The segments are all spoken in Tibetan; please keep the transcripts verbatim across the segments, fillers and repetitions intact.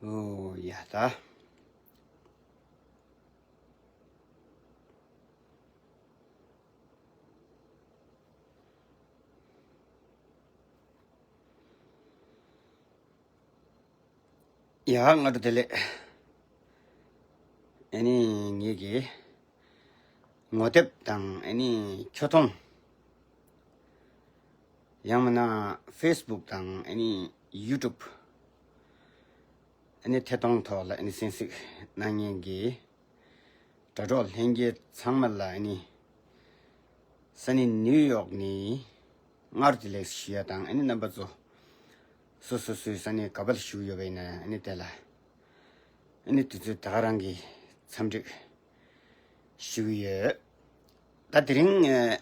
ཨོ་ཡ་ད། ཡ་སྔ་དྲོ་བདེ་ལེགས། ཨ་ནི་ངེད་ཀྱི་ངོ་དེབ་དང་ཨ་ནི་ཁྱོད་ཐོང་། ཡང་མིན་ན་ཕེ་སི་བུག་དང་ཨ་ནི་ཡུ་ཊུབ། ཨ་ནི་ཐད་གཏོང་ཐོག་ལ་ཨ་ནི་གསན་གཟིགས་གནང་མཁན་གྱི་དྲ་གྲོགས་ལྷན་རྒྱས་ཚང་མ་ལ་ཨ་ནི་ས་གནས་ནིའུ་ཡོག་ནས་སྔར་བདེ་ལེགས་ཞུ་ཡ་དང་། ཨ་ནི་རྣམ་པ་ཚོ་སོ་སོ་སོའི་ས་གནས་ག་པར་བཞུགས་ཡོད་པ་ཡིན་ན་ཨ་ནི་དེ་ལ་ཨ་ནི་དུས་ཚོད་ད་ག་རང་གི་འཚམས་འདྲི་ཞུ་གི་ཡོད། ད་དེ་རིང་ཨ་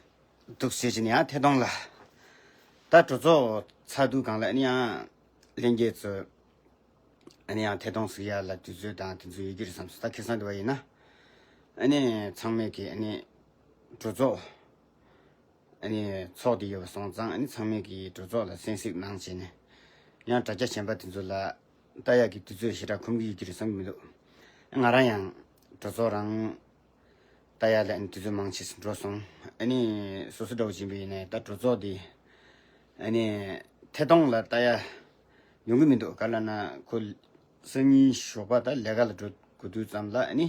འདུག་ཟེར་གྱི་ནི་ཡང་ཐད་གཏོང་ལ་ད་གྲོས་ཚོགས་ཚར་དུས་སྒང་ལ་ཨ་ནི་ཡང་ལྷན་རྒྱས་ཚོས་ཨ་ནི་ཡང་ཐད་གཏོང་ཟིག་ཡ་ལ་དུས་ཚོད་དང་དེ་ཚོ་ཡོད་ཀྱི་རེད་བསམ་སོང་། ད་ཁེ་བཟང་འདི་བ་ཡིན་ན་ཨ་ནི་ཚང་མས་ཀྱི་ཨ་ནི་གྲོས་ཚོགས་ཨ་ནི་ཚོགས་དེ་ཡོད་པ་སོང་ཙང་ཨ་ནི་ཚང་མས་ཀྱི་གྲོས་ཚོགས་ལ་གསན་གཟིགས་གནང་བྱས་ནས་ཡང་དྲ་རྒྱ་གཞན་པ་དེ་ཚོ་ལ་ལྟ་ཡག་གི་དུས་ཚོད་ཞེ་དྲག་ཁོམ་གྱི་ཡོད་ཀྱི་རེད་བསམ་གྱི་མི་འདུག། ང་རང་ཡང་གྲོས་ཚོགས་རང་ལྟ་ཡ་ལ་ཨ་ནི་དུས་ཚོད་མང་ཆེ་འགྲོ་སོང་། ཨ་ནི་སོ་སོ་འདྲ་བོ་ཡིན་པ་ཡིན་ན་ད་གྲོས་ཚོགས་དེ་ཨ་ནི་ཐད་གཏོང་ལ་ལྟ་ཡ་ཡོང་གི་མི་འདུག། ག་ལ་ན་ཁོ་སང་ཉིན་ཞོགས་པ་ད་ལས་ཀ་ལ་འགྲོ་དགོས་དུས་ཙམ་ལ་ཨ་ནི་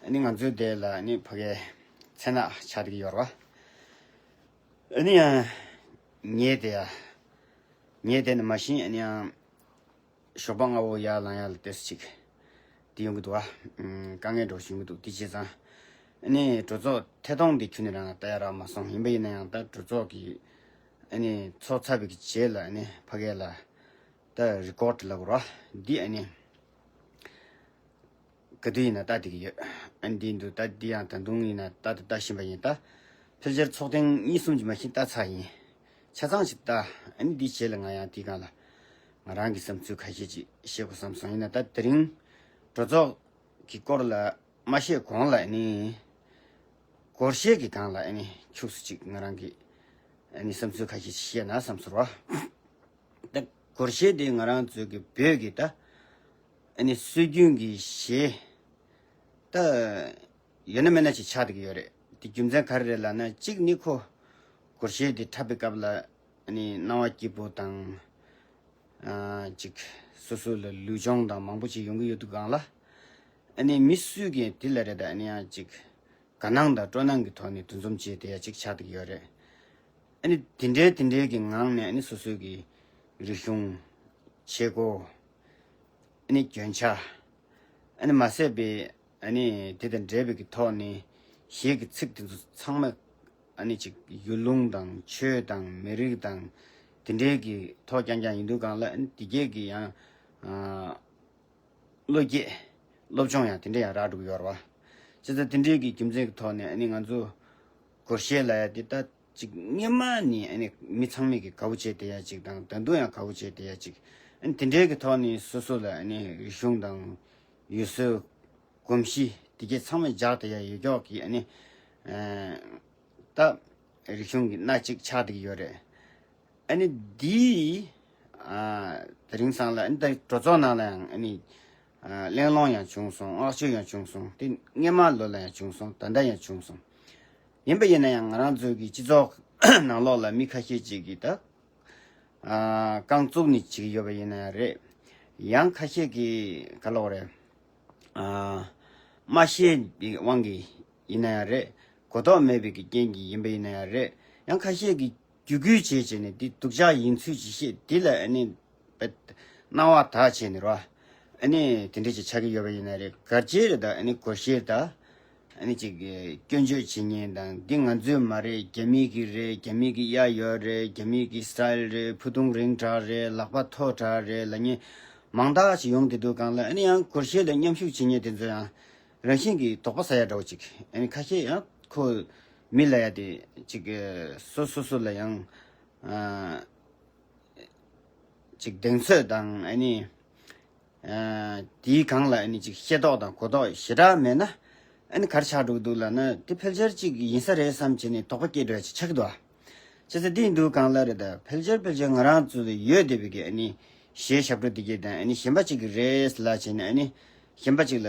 ཨ་ནི་ང་ཚོའི་དེ་ལ་ཨ་ནི་ཕ་གའི་མཚན་ནག་ཆགས་བསྡད་ཀྱི་ཡོད་རེད་བ། ཨ་ནི་ཡང་ཉལ་བསྡད་ཡ། ཉལ་བསྡད་ནི་མ་གཞི་ཨ་ནི་ཡང་ཞོགས་པ་སྔ་བོ་ཡར་ལངས་ཡ་ལ་ཏོག་ཙམ་ཅིག་དེ་ཡོང་གི་འདུག་བ། ཨམ། དཀའ་ངལ་འདྲ་བོ་ཞིག་ཡོང་གི་འདུག། དེ་བྱས་ཙང་ཨ་ནི་གྲོས་ཚོགས་ཐད་གཏོང་འདི་ཁྱོན་ནས་རང་ལྟ་ཡ་རག་མ་སོང་། ཡིན་པ་ཡིན་ན་ཡང་ད་གྲོས་ཚོགས་ཀྱི་ཨ་ནི་ཚོགས་ཚར་བའི་གི་རྗེས་ལ་ཨ་ནི་ཕ་གི་ལ་ད་རི་ཀོཌ་ལབ་དགོས་རེད་བ། འདི་ཨ་ནི་ག་དུས་ཡིན་ན་ལྟ་བསྡད་ཀྱི་ཡོད། ཨ་ནི་འདི་འདུག། ད་འདི་ཡང་ད་དུང་ཡིན་ན་ལྟ་དང་ལྟ་བཞིན་པ་ཡིན། ད་ཕལ་ཆེར་ཚོགས་ཐེངས་གཉིས་གསུམ་གྱི་མ་གཞི་ལྟ་ཚར་ཡིན། ཆ་ཚང་ཞིག་ལྟ། ཨ་ནི་འདི་རྗེས་ལ་ང་ཡང་འདི་སྒང་ལ་ང་རང་གི་བསམ་ཚུལ་ཁ་ཤས་ཅིག་བཤད་དགོས་བསམ་སོང་། ཡིན་ན་ད་དེ་རིང་གྲོས་ཚོགས་ཀྱི་སྐོར་ལ་མ་བཤད་གོང་ལ་ཨ་ནི་སྒོར་གཞས་ཀྱི་སྒང་ལ་ཨ་ནི་ཁྱུག་ཙམ་ཅིག་ང་རང་གི་ཨ་ནི་བསམ་ཚུལ་ཁ་ཤས་ཅིག་བཤད་ན་བསམ་སོང་བ། ད་སྒོར་གཞས་དེ་ང་རང་ཚོའི་གི་བོད་ཀྱི་ད་ཨ་ནི་སྲོལ་རྒྱུན་གྱི་གཞས་ད་ཡོད་ན་མེད་ན་ཅིག་ཆགས་བསྡད་ཀྱི་ཡོད་རེད། དེ་རྒྱུ་མཚན་ག་རེ་རེད་ལབ་ན། གཅིག་ནི་ཁོ་སྒོར་གཞས་དེ་འཁྲབ་པའི་སྐབས་ལ་ཨ་ནི་སྣང་བ་སྐྱིད་པོ་དང་། ཨ། ཅིག་སོ་སོ་ལ་ལུས་སྦྱོང་དང་མང་པོ་ཅིག་ཡོང་གི་ཡོད་དུས་སྒང་ལ། ཨ་ནི་མི་སུས་ཀྱང་དེ་ལ་རེད་ད། ཨ་ནི་ཡང་ཅིག་དགའ་སྣང་དང་སྤྲོ་སྣང་གི་ཐོག་ནས་འདུ་འཛོམས་བྱས་བསྡད་ཡ་ཅིག་ཆགས་བསྡད་ཀྱི་ཡོད་རེད། ཨ་ནི་དེ་འདྲའི་དེ་འདྲའི་གི་ངང་ནས་ཨ་ནི་སོ་སོའི་གི་རིག་གཞུང་། བྱེད་སྒོ། ཨ་ནི་སྐྱོན་ཆ། ཨ་ནི་མ་ཟད་པའི་ཨ་ནི་དེ་དང་འབྲེལ་བའི་གི་ཐོག་ནས་གཞས་ཀྱི་ཚིག་དེ་ཚོ་ཚང་མ་ཨ་ནི་ཅིག་ཡུལ་ལུང་དང་ཆོས་དང་མི་རིགས་དང་དེ་འདྲའི་གི་ཐོག་རྐྱང་རྐྱང་ཡིན་དུས་སྒང་ལ། ཨ་ནི་དེ་གས་ཀྱི་ཡང་ཨ་བློ་སྐྱེད་སློབ་སྦྱོང་ཡང་དེ་འདྲ་ཡང་རག་འགྲོ་གི་ཡོད་རེད་བ། བྱས་ཙང་དེ་འདྲའི་གི་རྒྱུ་མཚན་གྱི་ཐོག་ནས་ཨ་ནི་ང་ཚོ་སྒོར་གཞས་ལབ་ཡ་དེ་ད་ཅིག་སྔོན་མ་ནས་ཨ་ནི་མི་ཚང་མས་ཀྱི་དགའ་པོ་བྱས་བསྡད་ཡ་ཅིག་དང་། ད་དུང་ཡང་དགའ་པོ་བྱས་བསྡད་ཡ་ཅིག། ཨ་ནི་དེ་འདྲའི་གི་ཐོག་ནས་སོ་སོ་ལ་ཨ་ནི་རིག་གཞུང་དང་ཡུལ་སྲོལ་གོམས་གཤིས་དེ་གས་ཚང་མ་འཇགས་བསྡད་ཡ་ཡོད་ཀྱོག་གི་ཨ་ནི་ཨ་ད་རིག་གཞུང་གི་སྣེ་གཅིག་ཆགས་བསྡད་ཀྱི་ཡོད་རེད། ཨ་ནི་འདི་ཨ་དེ་རིང་སང་ལ་ཨ་ནི་ད་གྲོས་ཚོགས་ནང་ལ་ཡང་ཨ་ནི་ཨ་གླེང་སློང་ཡང་བྱུང་སོང་། བསྔགས་བརྗོད་ཡང་བྱུང་སོང་། དེ་སྔོན་མ་ལོ་ལ་ཡང་བྱུང་སོང་། ད་ལྟ་ཡང་བྱུང་སོང་། ཡིན་པ་ཡིན་ན་ཡང་ང་རང་ཚོའི་གི་སྤྱི་ཚོགས་ནང་ལོགས་ལ་མི་ཁ་ཤས་ཅིག་གིས་ད་ཨ་རྐང་བཙུགས་ནས་བྱེད་ཀྱི་ཡོད་པ་ཡིན་ན་ཡང་རེད། ཡང་ཁ་ཤས་ཀྱིས་ག་ལབ་དགོས་རེད། ཨ་མ་ཤེས་པའི་དབང་གིས་ཡིན་ན་ཡང་རེད། གོ་རྟོགས་མེད་པའི་གི་རྐྱེན་གྱིས་ཡིན་པ་ཡིན་ན་ཡང་རེད། ཡང་ཁ་ཤས་ཀྱིས་བརྒྱུད་སྐུལ་བྱས་བྱས་ནས་དེ་སྡུག་ཅག་ཡིན་ཚུལ་ཅིག་བཤད། དེ་ལ་ཨ་ནི་དཔེ་སྣང་བ་དག་བྱས་ནས་རོ། ཨ་ནི་དེ་འདྲ་ཅིག་ཆགས་ཀྱི་ཡོད་པ་ཡིན་ན་རེད། ག་རེ་རེད་ད། ཨ་ནི་སྒོར་གཞས་ད། ཨ་ནི་ཅིག་སྐྱོན་བརྗོད་བྱེད་མཁན་དང་། འདི་ང་ཚོའི་མ་རེད། རྒྱ་མི་གི་རེད། རྒྱ་མི་གི་གཡའ་ཡོད་རེད། རྒྱ་མི་གི་སི་ཊའིལ་རེད། ཕུ་ཐུང་རིང་དྲགས་རེད། ལག་པ་མཐོ་དྲགས་རེད་ལབ་མཁན་མང་དག་ཅིག་ཡོང་བསྡད་དུས་སྒང་ལ། ཨ་ནི་ཡང་སྒོར་གཞས་ལ་མཉམ་ཞུགས་བྱེད་མཁན་དེ་ཚོ་ཡང་རང་བཞིན་གྱིས་དོགས་པ་ཟ་ཡ་འདྲ་བོ་ཅིག། ཨ་ནི་ཁ་ཤས་ཡང་ཁོ་མི་ལབ་ཡ་དེ་ཅིག་སོ་སོ་སོ་ལ་ཡང་ཨ་ཅིག་གདེང་ཚོད་དང་། ཨ་ནི་ཨ་དེའི་སྒང་ལ་ཨ་ནི་ཅིག་ཤེས་རྟོགས་དང་གོ་རྟོགས་ཞེ་དྲག་མེད་ན། ཨ་ནི་ག་རེ་ཆགས་འགྲོ་གི་འདུག་ལབ་ན། དེ་ཕལ་ཆེར་ཅིག་ཡིན་ས་རེད་བསམ་བྱས་ནས་དོགས་པ་སྐྱེ་འགྲོ་ཡ་ཅིག་ཆགས་ཀྱི་འདུག་ཨ། བྱས་ཙང་དེ་ཡིན་དུས་སྒང་ལ་རེད་ད། ཕལ་ཆེར་ཕལ་ཆེར་ང་རང་ཚོ་ལ་ཡོད་བསྡད་པའི་གི་ཨ་ནི་ གཞས་ཞབས་བྲོ་འདི་གས་དང་ཨ་ནི་གཞན་པ་གཅིག་གི་རེད་ལབ་བྱས་ནས་ཨ་ནི་གཞན་པ་གཅིག་ལ་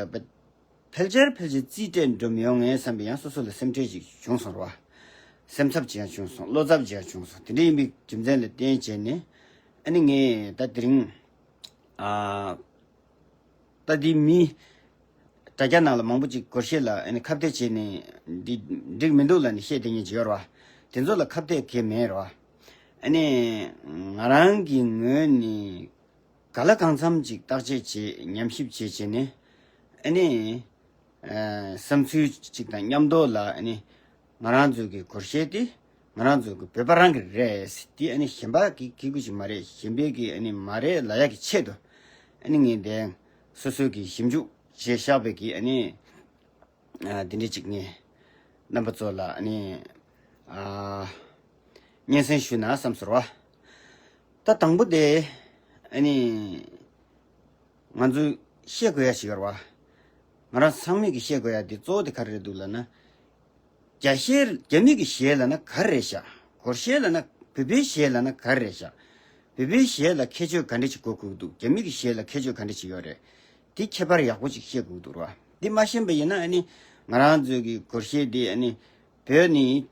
ཕལ་ཆེར་ཕལ་ཆེར་རྩིས་སྤྲད་འགྲོ་མི་ཡོང་ངས་བསམ་པའི་ཡང་སོ་སོ་ལ་སེམས་ཁྲལ་ཅིག་བྱུང་སོང་ར་བ། སེམས་འཚབ་ཅིག་ཡང་བྱུང་སོང་། བློ་འཚབ་ཅིག་ཡང་བྱུང་སོང་། དེ་འདྲ་ཡིན་པའི་རྒྱུ་མཚན་ལ་བརྟེན་བྱས་ནས་ཨ་ནི་ངས་ད་དེ་རིང་ཨ། ད་འདི་མི་དྲ་རྒྱ་ནང་ལ་མང་པོ་ཅིག་སྒོར་གཞས་ལ་ཨ་ནི་ཁ་གཏད་བྱས་ནས་འདི་འགྲིག་མི་འདུག་ལབ་ནས་བཤད་བསྡད་མཁན་ཅིག་ཡོད་ར་བ། དེ་ཚོ་ལ་ཁ་གཏད་གང་ཡང་མེད་ར་བ། ཨ་ནི་ང་རང་གི་ངོས་ནས་ག་ལ་གང་འཚམ་ཅིག་བརྟག་དཔྱད་བྱས། ཉམས་ཞིབ་བྱས་བྱས་ནས་ཨ་ནི་ཨ་བསམ་ཚུལ་ཅིག་དང་མཉམ་དུ་ལ་ཨ་ནི་ང་རང་ཚོའི་གི་སྒོར་གཞས་དེ་ང་རང་ཚོའི་གི་བོད་པ་རང་གི་རེད། དེ་ཨ་ནི་གཞན་པ་གི་གི་གུ་ཅིག་མ་རེད། གཞན་པའི་གི་ཨ་ནི་མ་རེད་ལབ་ཡག་གི་ཆེད་དུ་ཨ་ནི་ངས་དེ་སོ་སོའི་གི་ཞིབ་འཇུག་བྱས་བཞག་པའི་གི་ཨ་ནི་ཨ་དེ་འདྲ་ཅིག་ངས་རྣམ་པ་ཚོ་ལ་ཨ་ནི་ཨ་སྙན་སེང་ཞུས་ན་བསམ་སོང་ར་བ། ད་དང་པོ་དེ་ཨ་ནི་ང་ཚོས་ཤེས་དགོས་ཡ་ཞིག་ཡོད་རེད་བ། ང་རང་ཚང་མས་ཀྱིས་ཤེས་དགོས་ཡ་དེ་གཙོ་བོ་དེ་ག་རེ་རེད་འདུག་ལབ་ན། རྒྱ་གཞས། རྒྱ་མི་གི་གཞས་ལབ་ན་ག་རེ་རེད་ཤག་སྒོར་གཞས་ལབ་ན། བོད་པའི་གཞས་ལབ་ན་ག་རེ་རེད་ཤག་བོད་པའི་གཞས་ལ་ཁྱད་ཆོས་ག་འདྲ་ཞིག་དགོས་དགོས་འདུག་རྒྱ་མི་གི་གཞས་ལ་ཁྱད་ཆོས་ག་འདྲ་ཞིག་ཡོད་རེད། དེ་ཁྱད་པར་ཡག་པོ་ཅིག་ཤེས་དགོས་འདུག་ར་བ། འདི་མ་ཤེས་པ་ཡིན་ན་ཨ་ནི་ང་རང་ཚོའི་གི་སྒོར་གཞས་འདི་ཨ་ནི་བོད་ནས་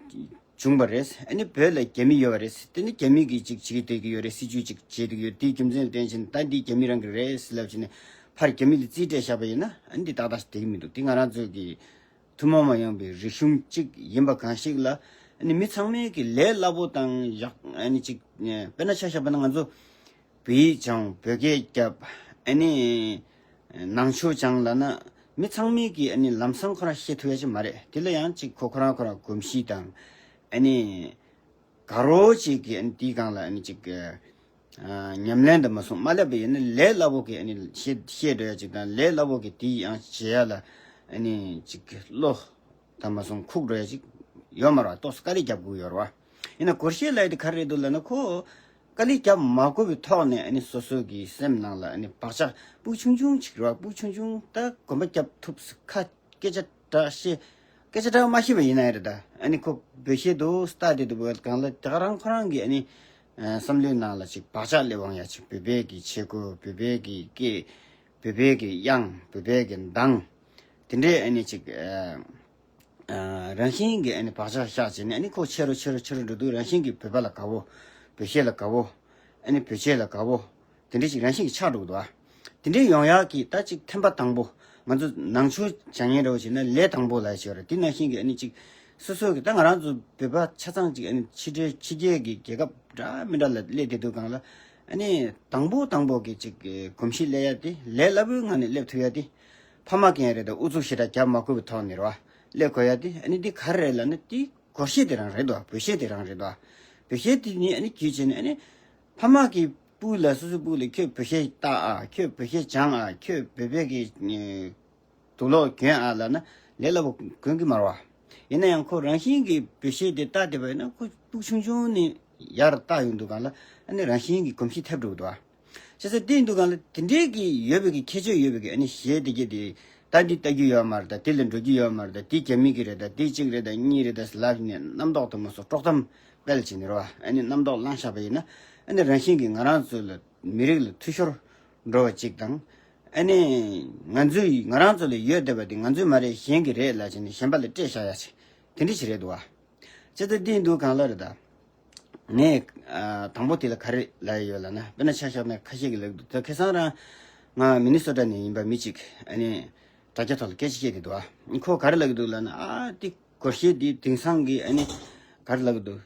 བྱུང་བ་རེད། ཨ་ནི་བོད་ལ་རྒྱ་མི་ཡོད་པ་རེད། དེ་ནི་རྒྱ་མི་གིས་ཅིག་བྱེད་བསྡད་ཀྱི་ཡོད་རེད། སྲིད་ཇུས་ཅིག་བྱེད་བསྡད་ཀྱི་ཡོད། དེའི་རྒྱུ་མཚན་ལ་བརྟེན་བྱས་ནས་ད་འདི་རྒྱ་མི་རང་གི་རེད་ཟེར་ལབ་བྱས་ནས་ཕར་རྒྱ་མི་ལ་རྩིས་སྤྲད་བཞག་པ་ཡིན་ན་ཨ་ནི་འདི་ཏག་ཏག་བསྡད་ཀྱི་མི་འདུག་འདི་ང་རང་ཚོའི་གི་ཐུན་མོང་མ་ཡིན་པའི་རིག་གཞུང་གཅིག་ཡིན་པ་གང་ཞིག་ལ་ཨ་ནི་མི་ཚང་མས་ཀྱི་ལས་སླ་པོ་དང་ཡག་ཨ་ནི་ཅིག་དཔེར་ན་ཆ་བཞག་པ་ན་ང་ཚོ་བོད་ཡིག་སྦྱང་། བོད་སྐད་རྒྱབ། ཨ་ནི་ནང་ཆོས་སྦྱང་ལབ་ན་མི་ཚང་མས་ཀྱི་ཨ་ནི་ལམ་སང་ཁོ་རང་ཤེས་ཐུབ་ཡ་ཅིག་མ་རེད། དེ་ལ་ཡང་ཅིག་ཁོ་ཁོ་རང་ཁོ་རང་གོམས་གཤིས་དང་ཨ་ནི་དགའ་རོགས་ཅིག་གི་ཨ་ནི་དེའི་སྒང་ལ་ཨ་ནི་ཅིག་ཨ་ཉམས་ལེན་དུ་མ་སོང་མ་སླེབས་པ་ཡིན་ན་ལས་སླ་པོ་གི་ཨ་ནི་ཤེས་ཤེས་འགྲོ་ཡ་ཅིག་དང་ལས་སླ་པོ་གི་དེ་ཡང་བྱེད་ཡ་ལ་ཨ་ནི་ཅིག་བློ་དང་མ་སོང་ཁུག་འགྲོ་ཡ་ཅིག་ཡོད་མ་རེད་བ། ཏོག་ཙམ་དཀའ་ལས་རྒྱབ་དགོས་ཡོད་རེད་བ། ཡིན་ན་སྒོར་གཞས་ལབ་ཡ་དེ་ག་རེ་རེད་འདུག་ལབ་ན་ཁོ་དཀའ་ལས་རྒྱབ་མ་དགོས་པའི་ཐོག་ནས་ཨ་ནི་སོ་སོ་གི་སེམས་ནང་ལ་ཨ་ནི་བག་ཆགས་སྤུ་ཆུང་ཆུང་ཅིག་རེད་བ། སྤུ་ཆུང་ཆུང་ད་གོམ་པ་རྒྱབ་ཐུབ་ས་ཁ། སྐད་ཆ་འདྲ་བཤད། སྐད་ཆ་འདྲ་མ་བཤད་པ་ཡིན་ན་ཡང་རེད་ད། ཨ་ནི་ཁོ་བོད་གཞས་འདུག་སྟ་དེ་འདུག་བོད་སྒང་ལ་དེ་ག་རང་ཁོ་རང་གི་ཨ་ནི་ཨ་བསམ་བློའི་ནང་ལ་ཅིག་བག་ཆགས་སླེབས་འོང་ཡ་ཅིག་བོད་པའི་གི་ཆས་གོས། བོད་པའི་གི་སྐད། བོད་པའི་གི་དབྱངས། བོད་པའི་གི་གདངས། དེ་འདྲའི་ཨ་ནི་ཅིག་ཨ་ཨ་རང་བཞིན་གྱི་ཨ་ནི་བག་ཆགས་བཞག་བྱས་ནས་ཨ་ནི་ཁོ་ཆེ་རུ་ཆེ་རུ་ཆེ་རུ་འགྲོ་དུས་རང་བཞིན་གྱིས་བོད་པ་ལ་དགའ་བོ། བོད་གཞས་ལ་དགའ་བོ། ཨ་ནི་བོད་ཆས་ལ་དགའ་བོ། དེ་འདྲ་ཞིག་རང་བཞིན་གྱིས་ཆགས་འགྲོ་གི་འདུག་ཨ། དེ་འདྲའི་ཡོང་ཡག་གི་ད་ཅིག་ཐེམ་པ་དང་པོ། ང་ཚོ་ནང་ཆོས་སྦྱང་མཁན་འདྲ་བོ་བྱས་ན་ལས་དང་པོ་ལ་ཞིག་ཡོད་རེད། དེ་ནང་བཞིན་གྱི་ཨ་ནི་ཅིག་སོ་སོ་གི་ད་ང་རང་ཚོ་བོད་པ་ཆ་ཚང་ཅིག་ཨ་ནི་ཕྱི་འབྲེལ་ཕྱི་རྒྱལ་གྱི་རྒྱལ་ཁབ་འདྲ་མི་འདྲ་ལ་སླེབས་བསྡད་དུས་སྒང་ལ་ཨ་ནི་དང་པོ་དང་པོ་གི་ཅིག་གོམས་གཤིས་སླེབས་ཡ་དེ། ལས་སླ་པོའི་ངང་ནས་སླེབས་ཐུབ་ཡ་དེ། ཕ་མ་གིས་རེད་ད། ཨུ་ཚུགས་ཞེ་དྲག་རྒྱབ་མ་དགོས་པའི་ཐོག་ནས་རེད་བ། སླེབས་དགོས་ཡ་དེ་ཨ་ནི་འདི་ག་རེ་རེད་ལབ་ན་དེ་སྒོར་གཞས་དེ་རང་རེད་དོ། བོད་གཞས་དེ་རང་རེད་དོ། བོད་གཞས་དེ་ནི་ཨ་ནི་གྱིས་བྱས་ནས་ཨ་ནི་ཕ་མ་གིས་སྤུ་གུ་ལ། སོ་སོའི་སྤུ་གུ་ལ་ཁྱོད་བོད་གཞས་ལྟ་ཨ། ཁྱོད་བོད་གཞས་སྦྱང་ཨ། ཁྱོད་བོད་པའི་གི་ཨེ་དུག་ལོག་གྱོན་ཨ་ལབ་ན་ལས་སླ་པོ་གྱོན་གི་མ་རེད་བ། ཡིན་ན་ཡང་ཁོ་རང་བཞིན་གྱིས་བོད་གཞས་དེ་ལྟ་བསྡད་པ་ཡིན་ན་ཁོ་སྤུ་གུ་ཆུང་ཆུང་ནས་ཡར་ལྟ་ཡོང་དུས་སྒང་ལ་ཨ་ནི་རང་བཞིན་གྱིས་གོམས་གཤིས་ཐེབས་འགྲོ་གི་འདུག་བ། བྱས་ཙང་དེ་ཡིན་དུས་སྒང་ལ་དེ་འདྲའི་གི་ཡོད་པའི་གི་ཁྱད་ཆོས་ཡོད་པའི་གི་ཨ་ནི་གཞས་དེ་གྱད་དེ་ད་འདི་ལྟ་རྒྱུ་ཡོད་མ་རེད་ད། དེ་ལ་འགྲོ་རྒྱུ་ཡོད་མ་རེད་ད། དེ་རྒྱ་མི་གི་རེད་ད། དེ་གཅིག་རེད་ད། གཉིས་རེད་ད་ལབ་ནས་རྣམ་རྟོག་དེ་མ་སོགས་དཀྲོག་གཏམ་སྤེལ་བྱས་ནས་རེད་བ། ཨ་ནི་རྣམ་རྟོག་བསླངས་བཞག་པ་ཡིན་ན་ཨ་ནི་རང་བཞིན་གྱིས་ང་རང་ཚོ་ལ་མི་རིགས་ལ་འཐུས་ཤོར་འགྲོ་བ་གཅིག་དང་། ཨ་ནི་ང་ཚོའི་ང་རང་ཚོ་ལ་ཡོད་བསྡད་པ་དེ་ང་ཚོའི་མ་རེད། གཞན་གྱི་རེད་ལབ་བྱས་ནས་གཞན་པ་ལ་སྤྲད་བཞག་ཡ་ཅིག་དེ་འདྲ་ཞིག་རེད་འདུག་བ། བྱས་ཙང་འདི་ཡིན་དུས་སྒང་ལ་རེད་ད། ངས་ཨ་དང་པོ་དེ་ལ་ག་རེ་ལབ་ཡ་ཡོད་ལབ་ན། དཔེར་ན་ཆ་བཞག་ན་ཁ་ཤས་ཀྱིས་ལབ་ཀྱི་འདུག་ད་ཁ་སང་རང་ང་མི་ནི་སོ་ཊ་ནས་ཡིན་པ་མི་གཅིག་ཨ་ནི་དྲ་རྒྱ་ཐོག་ལ་སྐད་ཆ་བཤད་བསྡད་འདུག་ཨ། ཁོ་ག་རེ་ལབ་ཀྱི་འདུག་ལབ་ན། ཨ་དེ་སྒོར་གཞས་འདི་དེང་སང་གི་ཨ་ནི་ག་རེ་ལབ་ཀྱི་འདུག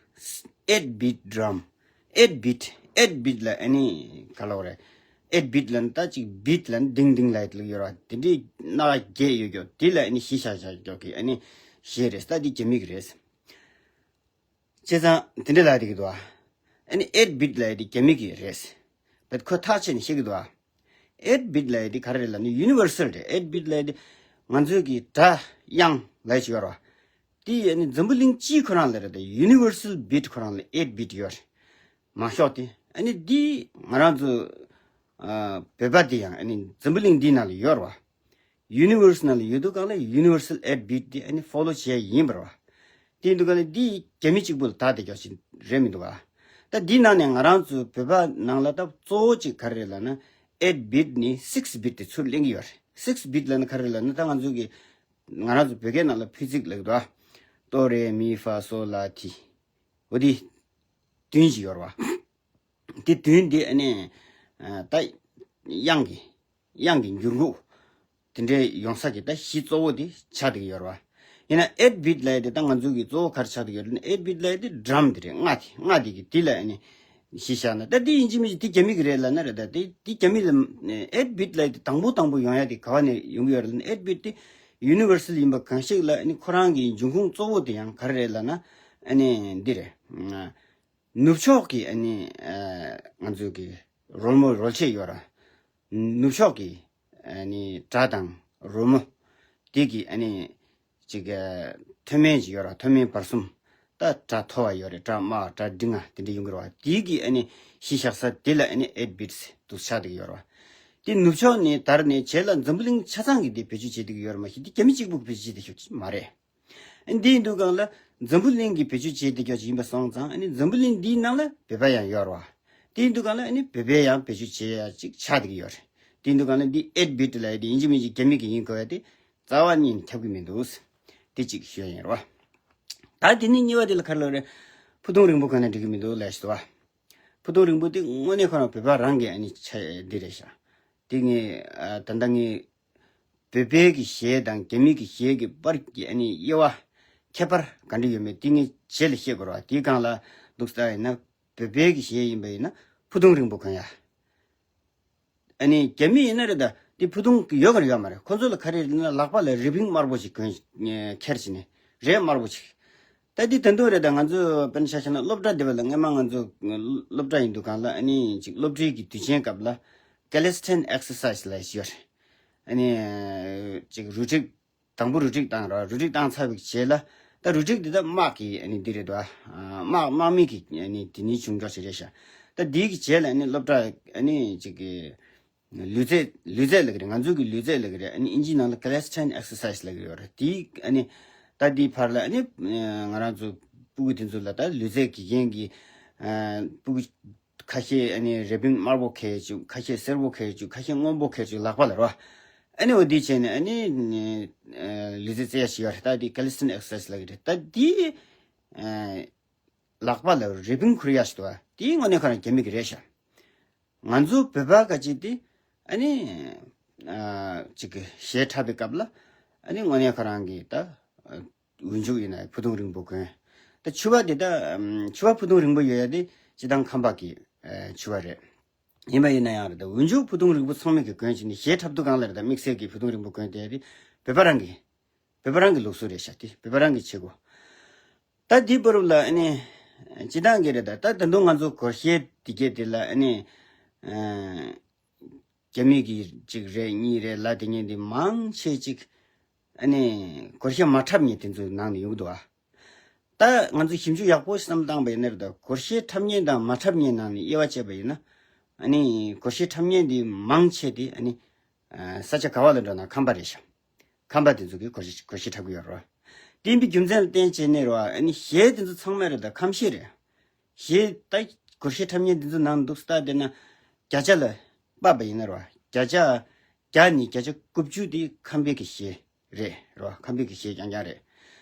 eight beat drum། eight beat། eight beat་ལ་ཨ་ནི་ག་ལབ་རེད། eight beat་ལབ་ན་ད་ཅིག་beat་ལབ་ན་ལྡིང་ལྡིང་ལབ་ཡ་དེ་ལ་ཡོད་ར། དེ་འདྲའི་སྣ་ཁ་བརྒྱད་ཡོད་ཀྱོག་དེ་ལ་ཨ་ནི་གཞི་བཞག་བཞག་ཀྱོག་གི་ཨ་ནི་གཞས་རེད། ད་འདི་རྒྱ་མི་གི་རེད། བྱས་ཙང་དེ་འདྲ་ལབ་བསྡད་ཀྱི་འདུག་ཨ། ཨ་ནི་eight beat་ལབ་ཡ་དེ་རྒྱ་མི་གི་རེད། བད་ཁོ་ཐག་ཆོད་ནས་བཤད་ཀྱི་འདུག་ཨ། eight beat་ལབ་ཡ་དེ་ག་རེ་རེད་ལབ་ན་universal་རེད། eight beat་ལབ་ཡ་དེ་ང་ཚོའི་གི་སྒྲ་དབྱངས་ལབ་ཡ་ཅིག་ཡོད་རེད་བ། དེ་ཨ་ནི་འཛམ་བུ་གླིང་སྤྱིའི་ཁོ་རང་ལ་རེད་ད། universal beat་ཁོ་རང་ལ་eight beat་ཡོད་རེད། མང་ཤོས་དེ་ཨ་ནི་འདི་ང་རང་ཚོ་ཨ་བོད་པ་དེ་ཡང་ཨ་ནི་འཛམ་བུ་གླིང་འདིའི་ནང་ལ་ཡོད་རེད་བ། universe་ནང་ལ་ཡོད་དུས་སྒང་ལ་universal eight beat་དེ་ཨ་ནི་follow་བྱས་ཡིན་པ་རེད་བ། དེ་ཡིན་དུས་སྒང་ལ་འདི་རྒྱ་མི་གཅིག་པུ་ལ་བདག་བསྡད་ཀྱོག་ཅིག་རེད་མི་འདུག་བ། ད་ ད་འདིའི་ནང་ནས་ང་རང་ཚོའི་བོད་པ་ནང་ལ་ད་གཙོ་བོ་གཅིག་ག་རེ་རེད་ལབ་ན། eight bit ནས་six bit དེ་ཚུར་ལེན་གྱི་ཡོད་རེད། six bit ལབ་ན་ག་རེ་རེད་ལབ་ན། ད་ང་ཚོ་གི་ང་རང་ཚོ་བོད་སྐད་ནང་ལ་ཕུད་ཚིགས་ལབ་ཀྱི་འདུག་ཨ། ཏོ་རེ་མི་ཧྥ་སོ་ལ་ཐི། འོ་དེ་བདུན་ཞིག་ཡོད་རེད་བ། དེ་བདུན་དེ་ཨ་ནི་ད་དབྱངས་ཀྱི་དབྱངས་ཀྱི་འགྱུར་ཁུག་དེ་འདྲའི་ཡོང་ས་ཀྱི་ད་གཞི་གཙོ་བོ་དེ་ཆགས་བསྡད་ཀྱི་ཡོད་རེད་བ། ཡིན་ན་eight bit ལབ་ཡ་དེ་ད་ང་ཚོ་གི་གཙོ་བོ་ག་རེ་ཆགས་བསྡད་ཀྱི་ཡོད་རེད་ན། eight bit ལབ་ཡ་དེ་ཌམ་དེ་རེད། རྔ་དེ་རྔ་དེ་གི་དེ་ལ་ཨ་ནི་གཞི་བཞག་ན། ད་དེ་ཡིན་གཅིག་མིན་གཅིག་དེ་རྒྱ་མི་གི་རེད་ལབ་ན་རེད། ད་དེ་དེ་རྒྱ་མི་ལ་eight bit ལབ་ཡ་དེ་དང་པོ་དང་པོ་ཡོང་ཡ་དེ་ག་བ་ནས་ཡོང་གི་ཡོད་རེད་ན། eight bit དེ་ཡུ་ནི་ཝར་སལ་ཡིན་པ་གང་ཞིག་ལ་ཨ་ནི་ཁོ་རང་གི་འབྱུང་ཁུངས་གཙོ་བོ་དེ་ཡང་ག་རེ་རེད་ལབ་ན། ཨ་ནི་འདི་རེད། ནུབ་ཕྱོགས་ཀྱི་ཨ་ནི་ཨ་ང་ཚོའི་གི་རོལ་མོ་རོལ་ཆས་ཡོད་ར། ནུབ་ཕྱོགས་ཀྱི་ཨ་ནི་སྒྲ་དང་རོལ་མོ་དེ་གི་ཨ་ནི་ཅིག་ཨ་མཐོ་དམན་ཅིག་ཡོད་ར། མཐོ་དམན་བར་གསུམ། ད་སྒྲ་མཐོ་བ་ཡོད་རེད། སྒྲ་དམའ་བ། སྒྲ་འབྲིང་བ་དེ་འདྲ་ཡོང་གི་རེད་བ། དེ་གི་ཨ་ནི་གཞི་བཞག་ས་དེ་ལ་ཨ་ནི་eight bits དུ་ཆགས་བསྡད་ཀྱི་ཡོད་རེད་བ། དེ་ནུབ་ཕྱོགས་ནས་དར་ནས་རྗེས་ལ་འཛམ་བུ་གླིང་ཆ་ཚང་གི་དེ་བེད་སྤྱོད་བྱེད་བསྡད་ཀྱི་ཡོད་རེད། མ་གཞི་དེ་རྒྱ་མི་གཅིག་པུ་བེད་སྤྱོད་བྱེད་བསྡད་ཤོག་ཅིག་མ་རེད། འདི་ཡིན་དུས་སྒང་ལ་འཛམ་བུ་གླིང་གི་བེད་སྤྱོད་བྱེད་བསྡད་ཀྱོག་ཅིག་ཡིན་པ་སོང་ཙང་། ཨ་ནི་འཛམ་བུ་གླིང་འདིའི་ནང་ལ་བོད་པ་ཡང་ཡོད་རེད་བ། དེ་ཡིན་དུས་སྒང་ལ་ཨ་ནི་བོད་པས་ཡང་བེད་སྤྱོད་བྱེད་ཡ་ཅིག་ཆགས་བསྡད་ཀྱི་ཡོད་རེད། དེ་ཡིན་དུས་སྒང་ལ་འདི་eight bit ལབ་ཡ་དེ་ཡིན་གཅིག་མིན་གཅིག་རྒྱ་མི་གི་ཡིན་དགོས་ཡ་དེ་རྩ་བ་ཉིད་ནས་ཁྱབ་ཀྱི་མི་འདུག། དེ་གཅིག་ཞུ་ཡ་ཡིན་རེད་བ། ད་དེ་ནས་གཉིས་པ་དེ་ལ་ག་རེ་ལབ་རེད། ཕུ་ཐུང་རིང་པོ་གོན་ན་འགྲིག་གི་མི་འདུག་ལབ་ཞུ་བ། ཕུ་ཐུང་རིང་པོ་དེ་དངོས་གནས་ཁོ་རང་བོད་པ་རང་གི་ཨ་ནི་ཆ་འདི་རེད་ཤག། དེ་ངས་ཨ་ད་ལྟ་ངས་བོད་པའི་གི་གཞས་དང་རྒྱ་མི་གི་གཞས་ཀྱི་བར་གྱི་ཨ་ནི་དབྱེ་བ་ཁྱད་པར་ག་འདྲ་ཡོད་མེད་དེ་ངས་རྗེས་ལ་བཤད་དགོས་རེད་བ། དེའི་སྒང་ལ་འདུག་ས་ཡིན་ན། བོད་པའི་གི་གཞས་ཡིན་པ་ཡིན་ན་ཕུ་ཐུང་རིང་པོ་གོན་ཡ། ཨ་ནི་རྒྱ་མི་ཡིན་ན་རེད། ད་དེ་ཕུ་ཐུང་ཡོད་ག་རེ་ཡོད་མ་རེད། ཁོ་ཚོ་ལ་ག་རེ་རེད་ན། ལག་པ་ལ་རི་བིང་དམར་པོ་ཞིག་གོན་ཁྱེར་བྱས་ནས་རས་དམར་པོ་ཞིག། ད་འདི་ད་དུང་རེད། ད་ང་ཚོ་དཔེར་ན་ཆ་བཞག་ན་སློབ་གྲྭ་འདི་པ་ལ་སྔས་མ་ང་ཚོ་སློབ་གྲྭ་ཡིན་དུས་སྒང་ལ་ཨ་ནི་ཅིག་སློབ་ཁྲིད་ཀྱི་དུས་ཆེན་སྐབས་ལ་calisthenics exercise ལབ་ཡ་ཞིག་ཡོད་རེད། ཨ་ནི་ཅིག་རུ་སྒྲིག་དང་ར། རུ་སྒྲིག་བཏང་ཚར་བའི་རྗེས་ལ། ད་རུ་སྒྲིག་འདི་ད་དམག་གི་ཨ་ནི་འདི་རེད་དོ། ཨ་དམག་དམག་མི་གི་ཨ་ནི་འདི་ནི་བྱུང་འགྲོ་ཞིག་རེད་ཤག། ད་འདི་གི་རྗེས་ལ་ཨ་ནི་སློབ་གྲྭ་ཨ་ནི་ཅིག་གི་ལུས་རྩལ། ལུས་རྩལ་ལབ་ཀྱི་རེད། ང་ཚོ་གི་ལུས་རྩལ་ལབ་ཀྱི་རེད། ཨ་ནི་ཨིན་ཇིའི་ནང་ལ་calisthenics exercise ལབ་ཀྱི་ཡོད་རེད། དེ་ཨ་ནི་ད་དེའི་བར་ལ་ཨ་ནི་ང་རང་ཚོ་སྤུ་གུ་དེ་ཚོ་ལ། ད་ལུས་རྩལ་དགེ་རྒན་གྱིས་ཨ་སྤུ་གུ་ཁ་ཤས་ཨ་ནི་རི་བིང་དམར་པོ་ཁྱེར་བཅུག། ཁ་ཤས་སེར་པོ་ཁྱེར་བཅུག། ཁ་ཤས་སྔོན་པོ་ཁྱེར་བཅུག། ལག་པ་ལ་རོ། ཨ་ནི་འོ་དེ་བྱས་ནས་ཨ་ནི་ཨ་ལུས་རྩལ་རྩེ་ཡ་ཞིག་ཡོད་རེད། ད་དེ་calisthenics exercise ལབ་ཀྱི་རེད། ད་དེ་ཨ་ལག་པ་ལ་རི་བིང་འཁུར་ཡ་ཞིག་འདུག་པ། དེ་དངོས་གནས་ཁོ་རང་རྒྱ་མི་གི་རེད་ཤག། ང་ཚོ་བོད་པ་ག་ཅིག་དེ་ཨ་ནི་ཨ་ཅིག་གི་གཞས་འཁྲབ་པའི་སྐབས་ལ་ཨ་ནི་དངོས་གནས་ཁོ་རང་གི་ད་འོན་ཆུག་ཡིན་ན་ཕུ་ཐུང་རིང་པོ་གོན། ད་ཕྱུ་པ་དེ་ད་ཕྱུ་པ་ཕུ་ཐུང་རིང་པོ་ཡོད་ཡ་དེ་སྤྱིར་བཏང་ཁམས་པ་གི་ཕྱུ་པ་རེད། ཡིན་པ་ཡིན་ན་ཡང་རེད། ད་འོན་ཆུག་ཕུ་ཐུང་རིང་པོ་ཚང་མས་གི་གོན་བྱས་ནས་གཞས་འཁྲབ་དུས་སྒང་ལ་རེད། ད་དམིགས་བསལ་གྱི་ཕུ་ཐུང་རིང་པོ་གོན་དེ་ཡ་དེ་བོད་པ་རང་གི་བོད་པ་རང་གི་ལུགས་སྲོལ་རེད་ཤག། དེ་བོད་པ་རང་གི་བྱེད་སྒོ། ད་འདི་བར་ལ་ཨ་ནི་སྤྱིར་བཏང་གི་རེད། ད་ད་ད་དུང་ང་ཚོ་སྒོར་གཞས་འདི་གས་དེ་ལ་ཨ་ནི་ཨ་རྒྱ་མི་གི་གཅིག་རེད་གཉིས་རེད་ལབ་དེ་ཉན་དེ་མང་ཆེ་ཅིག་ཨ་ནི་སྒོར་གཞས་མ་འཁྲབ་མཁན་དེ་ཚོའི་ནང་ནས་ཡོང་གི་འདུག་ཨ། ད་ང་ཚོ་ཞིབ་འཇུག་ཡག་པོ་བསམ་བཏང་པ་ཡིན་ན་རེད། ད་སྒོར་གཞས་འཁྲབ་མཁན་དང་མ་འཁྲབ་མཁན་ནང་ནས་དབྱེ་བ་བྱས་པ་ཡིན་ན། ཨ་ནི་སྒོར་གཞས་འཁྲབ་མཁན་དེ་མང་ཆེ་དེ་ཨ་ནི་ས་ཆ་ག་བ་ལ་འགྲོ་ན་ཁམས་པ་རེད་ཤག། ཁམས་པ་དེ་ཚོ་གིས་སྒོར་གཞས་སྒོར་གཞས་འཁྲབ་ཀྱི་ཡོད་རེད། དེ་ཡིན་པའི་རྒྱུ་མཚན་ལ་བརྟེན་བྱས་ནས་རེད་བ། ཨ་ནི་གཞས་དེ་ཚོ་ཚང་མ་རེད། ད་ཁམས་གཞས་རེད། གཞས་ད་སྒོར་གཞས་འཁྲབ་མཁན་དེ་ཚོ་ནང་འདུག་སྟ་དེ་ན་བརྒྱ་ཆ་ལ་དཔག་པ་ཡིན་ན་རེད་བ། བརྒྱ་ཆ་བརྒྱ་ནས་བརྒྱ་ཆ་དགུ་བཅུ་དེ་ཁམས་པའི་གི་གཞས་རེད་རེད་བ། ཁམས་པའི་གི་གཞས་རྐྱང་རྐྱང་རེད།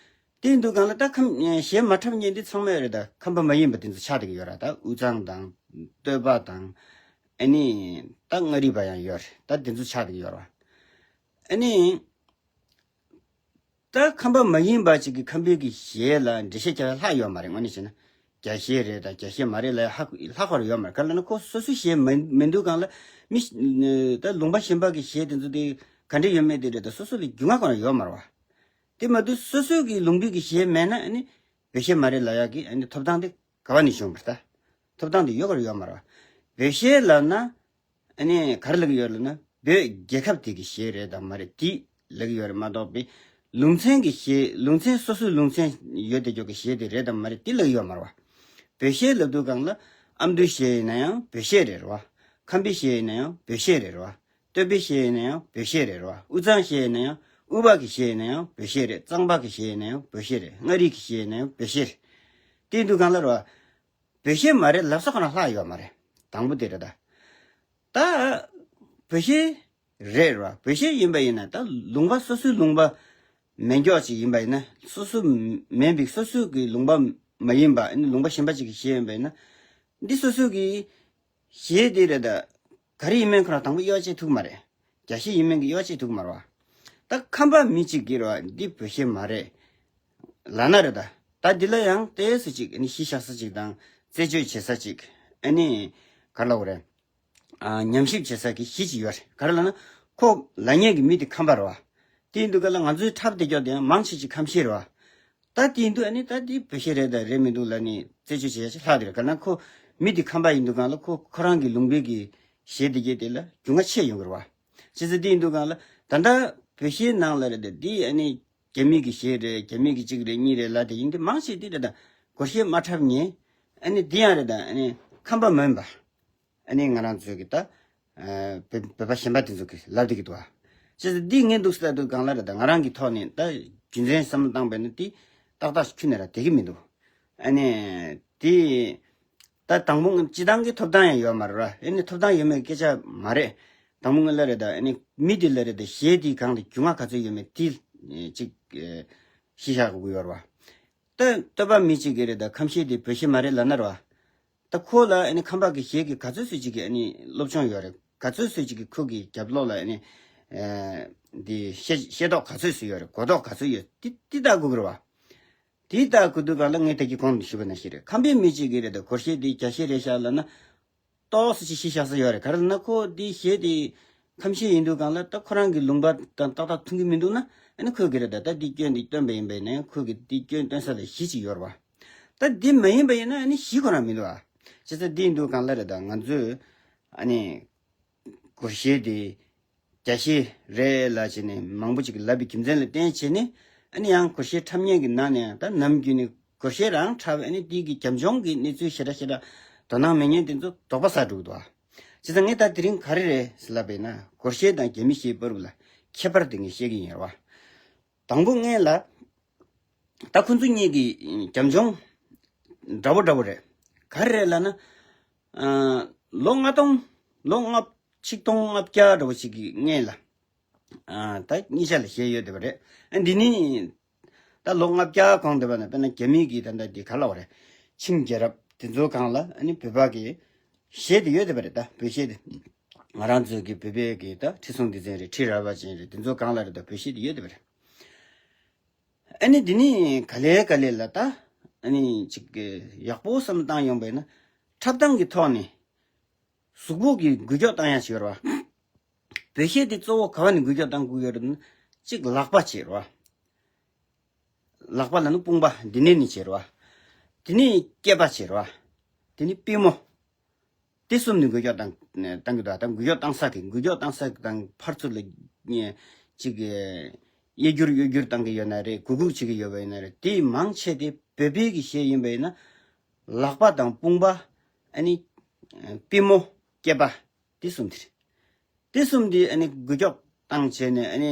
དེ་ཡིན་དུས་སྒང་ལ་ད་ཁམས་གཞས་མ་འཁྲབ་མཁན་དེ་ཚང་མ་རེད། ད་ཁམས་པ་མ་ཡིན་པ་དེ་ཚོ་ཆགས་བསྡད་ཀྱི་ཡོད་ར། ད་དབུས་གཙང་དང་སྟོད་པ་དང་ཨ་ནི་ད་མངའ་རིས་པ་ཡང་ཡོད་རེད། ད་དེ་ཚོ་ཆགས་བསྡད་ཀྱི་ཡོད་ར། ཨ་ནི། ད་ཁམས་པ་མ་ཡིན་པ་ཅིག་གིས་ཁམས་པའི་གི་གཞས་ལ་འགྲེལ་བཤད་རྒྱག་ཡ་ལྷག་ཡོད་མ་རེད། དངོས་གནས་བྱས་ན། རྒྱ་གཞས་རེད་དང་རྒྱ་གཞས་མ་རེད་ལབ་ཡ་ཧ་ལྷག་པར་ཡོད་མ་རེད། ག་རེ་ལབ་ན་ཁོ་སོ་སོའི་གཞས་མིན་མིན་དུས་སྒང་ལ་མི་ད་ལུང་པ་གཞན་པ་གི་གཞས་དེ་ཚོ་དེ་ག་འདྲ་ཡོད་མེད་དེ་རེད། ད་སོ་སོ་ལ་རྒྱུས་མངའ་གང་ཡང་ཡོད་མ་རེད་བ། དེ་མ་གཏོགས་སོ་སོའི་གི་ལུང་པའི་གི་གཞས་མེད་ན་ཨ་ནི་བོད་གཞས་མ་རེད་ལབ་ཡ་གི་ཨ་ནི་ཐོབ་ཐང་དེ་ག་བ་ནས་བྱུང་བ་རེད། ད་ཐོབ་ཐང་དེ་ཡོད་ག་རེ་ཡོད་མ་རེད་བ། བོད་གཞས་ལབ་ན། ཨ་ནི་ག་རེ་ལབ་ཀྱི་ཡོད་ལབ་ན། བོད་རྒྱལ་ཁབ་དེ་གི་གཞས་རེད་དམ་མ་རེད་དེ་ལབ་ཀྱི་ཡོད་རེད་མ་གཏོགས་པའི། ལུང་ཚན་གྱི་གཞས། ལུང་ཚན་སོ་སོའི་ལུང་ཚན་ཡོད་དེ་ཀྱོག་གི་གཞས་དེ་རེད་དམ་མ་རེད་དེ་ལབ་ཀྱི་ཡོད་མ་རེད་བ། བོད་གཞས་ལབ་དུས་སྒང་ལ་ཨ་མདོའི་གཞས་ཡིན་ན་ཡང་བོད་གཞས་རེད་རེད་བ། ཁམས་པའི་གཞས་ཡིན་ན་ཡང་བོད་གཞས་རེད་རེད་བ། སྟོད་པའི་གཞས་ཡིན་ན་ཡང་བོད་གཞས་རེད་རེད་བ། དབུས་གཙང་གཞས་ཡིན་ན་ཡང་། དབུས་པ་གི་གཞས་ཡིན་ན་ཡང་བོད་གཞས་རེད། གཙང་པ་གི་གཞས་ཡིན་ན་ཡང་བོད་གཞས་རེད། མངའ་རིས་ཀྱི་གཞས་ཡིན་ན་ཡང་བོད་གཞས་རེད། དེ་ཡིན་དུས་སྒང་ལ་རེད་བ། བོད་གཞས་མ་རེད་ལབ་ས་ཁོ་རང་ལྷག་ཡོད་མ་རེད། དང་པོ་དེ་རེད་ད། ད་བོད་གཞས་རེད་ར། བོད་གཞས་ཡིན་པ་ཡིན་ན་ད་ལུང་པ་སོ་སོའི་ལུང་པ་མེད་མགྱོགས་ཅིག་ཡིན་པ་ཡིན་ན། སོ་སོ་མིན་པའི་སོ་སོ་གི་ལུང་པ་མ་ཡིན་པ། ཨ་ནི་ལུང་པ་གཞན་པ་ཅིག་གི་གཞས་ཡིན་པ་ཡིན་ན། འདི་སོ་སོ་གི་གཞས་འདི་རེད་ད། ག་རེ་ཡིན་མིན་ཁོ་རང་དང་པོ་དབྱེ་བ་ཕྱེ་ཐུབ་མ་རེད། རྒྱ་གཞས་ཡིན་མིན་གྱི་དབྱེ་བ་ཕྱེ་ཐུབ་མ་རེད་བ། ད་ཁམས་པ་མི་གཅིག་གིས་རེད་བ། འདི་བོད་གཞས་མ་རེད་ལབ་ན་རེད་ད། ད་འདི་ལ་ཡང་ཏོག་ཙམ་ཅིག་ཨ་ནི་གཞི་བཞག་ས་ཅིག་དང་རྩད་གཅོད་བྱེད་ས་ཅིག་ཨ་ནི་ག་རེ་ལབ་དགོས་རེད། ཨ། ཉམས་ཞིབ་བྱེད་ས་གི་གཞི་ཅིག་ཡོད་རེད། ག་རེ་ལབ་ན། ཁོ་ལབ་མཁན་གྱི་མི་དེ་ཁམས་པ་རེད་བ། དེ་ཡིན་དུས་ག་ལ་ང་ཚོའི་འཁྲབ་བསྡད་རྒྱུ་དེ་ཡང་མང་ཆེ་ཅིག་ཁམས་གཞས་རེད་བ། ད་དེ་ཡིན་དུས་ཨ་ནི་ད་དེ་བོད་གཞས་རེད་དང་རེད་མི་འདུག་ལབ་ནས་རྩད་གཅོད་བྱེད་ཡ་ཅིག་ལྷག་དེ་རེད། ག་ན་ཁོ་མི་དེ་ཁམས་པ་ཡིན་དུས་གང་ལ་ཁོ་ཁོ་རང་གི་ལུང་པའི་གི་གཞས་དེ་གྱད་དེ་ལ་རྒྱུས་མངའ་ཆེ་ཡོང་གི་རེད་བ། བྱས་ཙང་དེ་ཡིན་དུས་གང་ལ་ད་ལྟ་བོད་གཞས་ནང་ལ་རེད་དེ། དེ་ཨ་ནི་རྒྱ་མི་གི་གཞས་རེད། རྒྱ་མི་གི་གཅིག་རེད་གཉིས་རེད་ལབ་དེ་ཡིན་དུས་མང་ཆེ་དེ་རེད་ད། སྒོར་གཞས་མ་འཁྲབ་མཁན། ཨ་ནི་དེ་ཡང་རེད་ད། ཨ་ནི་ཁམས་པ་མིན་པ། ཨ་ནི་ང་རང་ཚོའི་གི་ད། ཨ། བོད་བོད་པ་གཞན་པ་དེ་ཚོ་གི་ལབ་བསྡད་ཀྱི་འདུག་ཨ། བྱས་ཙང་འདི་ངས་འདུག་ཟེར་དུས་གང་ལ་རེད་ད། ང་རང་གི་ཐོག་ནས་ད་རྒྱུ་མཚན་བསམ་བློ་བཏང་པས་ན་དེ་ཏག་ཏག་ཁྱོན་ནས་ར་བསྡད་ཀྱི་མི་འདུག་ཨ་ནི་དེ་ད་དང་པོ་ང་སྤྱི་བཏང་གི་ཐོབ་ཐང་ཡང་ཡོད་མ་རེད་ར། ཨ་ནི་ཐོབ་ཐང་ཡོད་མེད་སྐད་ཆ་མ་རེད། དང་པོ་ང་ལ་རེད་ད། ཨ་ནི་མི་དེ་ལ་རེད་ད། གཞས་དེའི་སྒང་དུ་རྒྱུས་མངའ་ག་ཚོད་ཡོད་མེད་དེ་ཅིག་ཨ། གཞི་བཞག་དགོས་ཀྱི་ཡོད་རེད་བ། ད་སྟོད་པ་མི་གཅིག་གིས་རེད་ད། ཁམས་གཞས་དེ་བོད་གཞས་མ་རེད་ལབ་ན་རེད་བ། ད་ཁོ་ལ་ཨ་ནི་ཁམས་པ་གི་གཞས་ཀྱི་ག་ཚོད་ཙམ་ཅིག་གི་ཨ་ནི་སློབ་སྦྱོང་ཡོད་རེད། ག་ཚོད་ཙམ་ཅིག་གི་ཁོ་གི་རྒྱབ་ལོགས་ལ་ཨ་ནི་ཨ། འདི་ཤེས་ཤེས་རྟོགས་ག་ཚོད་ཙམ་ཡོད་རེད། གོ་རྟོགས་ག་ཚོད་ཡོད། དེ་དེ་ལྟ་དགོས་ཀྱི་རེད་བ། དེ་ལྟ་དགོས་དུས་གང་ལ་ངས་ད་གིན་གོང་དུ་ཞུས་པ་ནང་བཞིན་རེད། ཁམས་པའི་མི་གཅིག་གིས་རེད་ད། སྒོར་གཞས་འདི་རྒྱ་གཞས་རེད་ཤག་ལབ་ན། ཏོག་ཙམ་ཅིག་གཞི་བཞག་ས་ཡོད་རེད། ག་རེ་ལབ་ན་ཁོ་འདི་གཞས་དེ་ཁམས་གཞས་ཡིན་དུས་གང་ལ་ད་ཁོ་རང་གི་ལུང་པ་དང་ཏག་ཏག་མཐུན་གྱི་མི་འདུག་ན། ཨ་ནི་ཁོས་གི་རེད་ད། ད་འདི་སྐྱོན་འདི་བཏོན་པ་ཡིན་པ་ཡིན་ན་ཁོས་གི་འདི་སྐྱོན་བཏོན་ས་ལ་གཞི་ཅིག་ཡོད་རེད་བ། ད་འདི་མ་ཡིན་པ་ཡིན་ན་ཨ་ནི་གཞི་ཁོ་རང་མི་འདུག་ཨ། བྱས་ཙང་འདི་ཡིན་དུས་གང་ལ་རེད་ད། ང་ཚོས་ཨ་ནི་སྒོར་གཞས་དེ་རྒྱ་གཞས་རེད་ལབ་བྱས་ནས་མང་པོ་ཅིག་གིས་ལབ་པའི་རྒྱུ་མཚན་ལ་བརྟེན་བྱས་ནས། ཨ་ནི་ཡང་སྒོར་གཞས་འཁྲབ་མཁན་གྱི་ནང་ནས་ཡང་ད་ནམ་རྒྱུན་ནས་སྒོར་གཞས་རང་འཁྲབ། ཨ་ནི་དེ་གི་རྒྱབ་ལྗོངས་ཀྱི་གནས་ཚུལ་ཞེ་དྲག་ཞེ་དྲག་དོ་སྣང་མེད་མཁན་དེ་ཚོ་དོགས་པ་ཟ་འགྲོ་གི་འདུག་ཨ། བྱས་ཙང་ངས་ད་དེ་རིང་ག་རེ་རེད་ཟེར་ལབ་པ་ཡིན་ན། སྒོར་གཞས་དང་རྒྱ་མི་གཞས་བར་ལ་ཁྱད་པར་དེ་ངས་བཤད་ཀྱི་ཡིན་རེད་བ། དང་པོ་ངས་ལ། ད་ཁོ་ཚོ་གཉིས་ཀྱི་རྒྱབ་ལྗོངས་འདྲ་པོ་འདྲ་པོ་རེད། ག་རེ་རེད་ལབ་ན། ཨ། ལོ་ལྔ་སྟོང་། ལོ་ལྔ། ཆིག་སྟོང་ལྔ་བརྒྱ་འདྲ་པོ་ཞིག་གི་སྔོན་ལ། ཨ། ད་གཉིས་ཆ་ལ་གཞས་ཡོད་བསྡད་པ་རེད། ཨ། འདི་ནི་ད་ལོ་ལྔ་བརྒྱ་གོང་བསྡད་པ་ན། དཔེར་ན་རྒྱ་མི་གི་ད་ལྟ་འདི་ག་ལབ་དགོས་རེད། ཆིང་རྒྱལ་རབས་དེ་ཚོའི་སྒང་ལ་ཨ་ནི་བོད་པ་གི་གཞས་དེ་ཡོད་བསྡད་པ་རེད། ད་བོད་གཞས་དེ། ང་རང་ཚོའི་གི་བོད་པའི་གི་ད་ཁྲི་སྲོང་ལྡེ་བཙན་རེད། ཁྲི་རལ་པ་ཅན་རེད། དེ་ཚོའི་སྒང་ལ་རེད། ད་བོད་གཞས་དེ་ཡོད་བསྡད་པ་རེད། ཨ་ནི་འདི་ནི་ག་ལེ་ག་ལེ་ལ་ད། ཨ་ནི་ཅིག་ཡག་པོ་བསམ་བཏང་ཡོང་པ་ཡིན་ན། འཁྲབ་སྟངས་ཀྱི་ཐོག་ནས་གཟུགས་པོ་གི་འགུལ་སྐྱོད་བཏང་ཡ་ཞིག་ཡོད་རེད་བ། བོད་གཞས་འདི་གཙོ་བོ་ག་བ་ནས་འགུལ་སྐྱོད་བཏང་དགོས་ཡོད་རེད་ན། གཅིག་ལག་པ་བྱེད་རེད་བ། ལག་པ་ལ་ནི་དཔུང་པ་འདི་ནས་ནི་བྱེད་རེད་བ། དེ་ནས་སྐེད་པ་བྱེད་རེད་བ། དེ་ནས་པུས་མོ། དེ་གསུམ་ནི་འགུལ་སྐྱོད་བཏང་བཏང་གི་འདུག་ད་འགུལ་སྐྱོད་བཏང་ས་གི། འགུལ་སྐྱོད་བཏང་ས་གི་དང་ཕར་ཚུར་ལ་ཅིག་གཡས་སྒྱུར་གཡོན་སྒྱུར་བཏང་གི་ཡོད་ན་རེད། གུག་གུག་བྱེད་ཀྱི་ཡོད་པ་ཡིན་ན་རེད། དེ་མང་ཆེ་དེ་བོད་པའི་གི་གཞས་ཡིན་པ་ཡིན་ན། ལག་པ་དང་དཔུང་པ། ཨ་ནི་པུས་མོ། སྐེད་པ། དེ་གསུམ་དེ་རེད། དེ་གསུམ་དེ་ཨ་ནི་འགུལ་སྐྱོད་བཏང་བྱས་ནས་ཨ་ནི་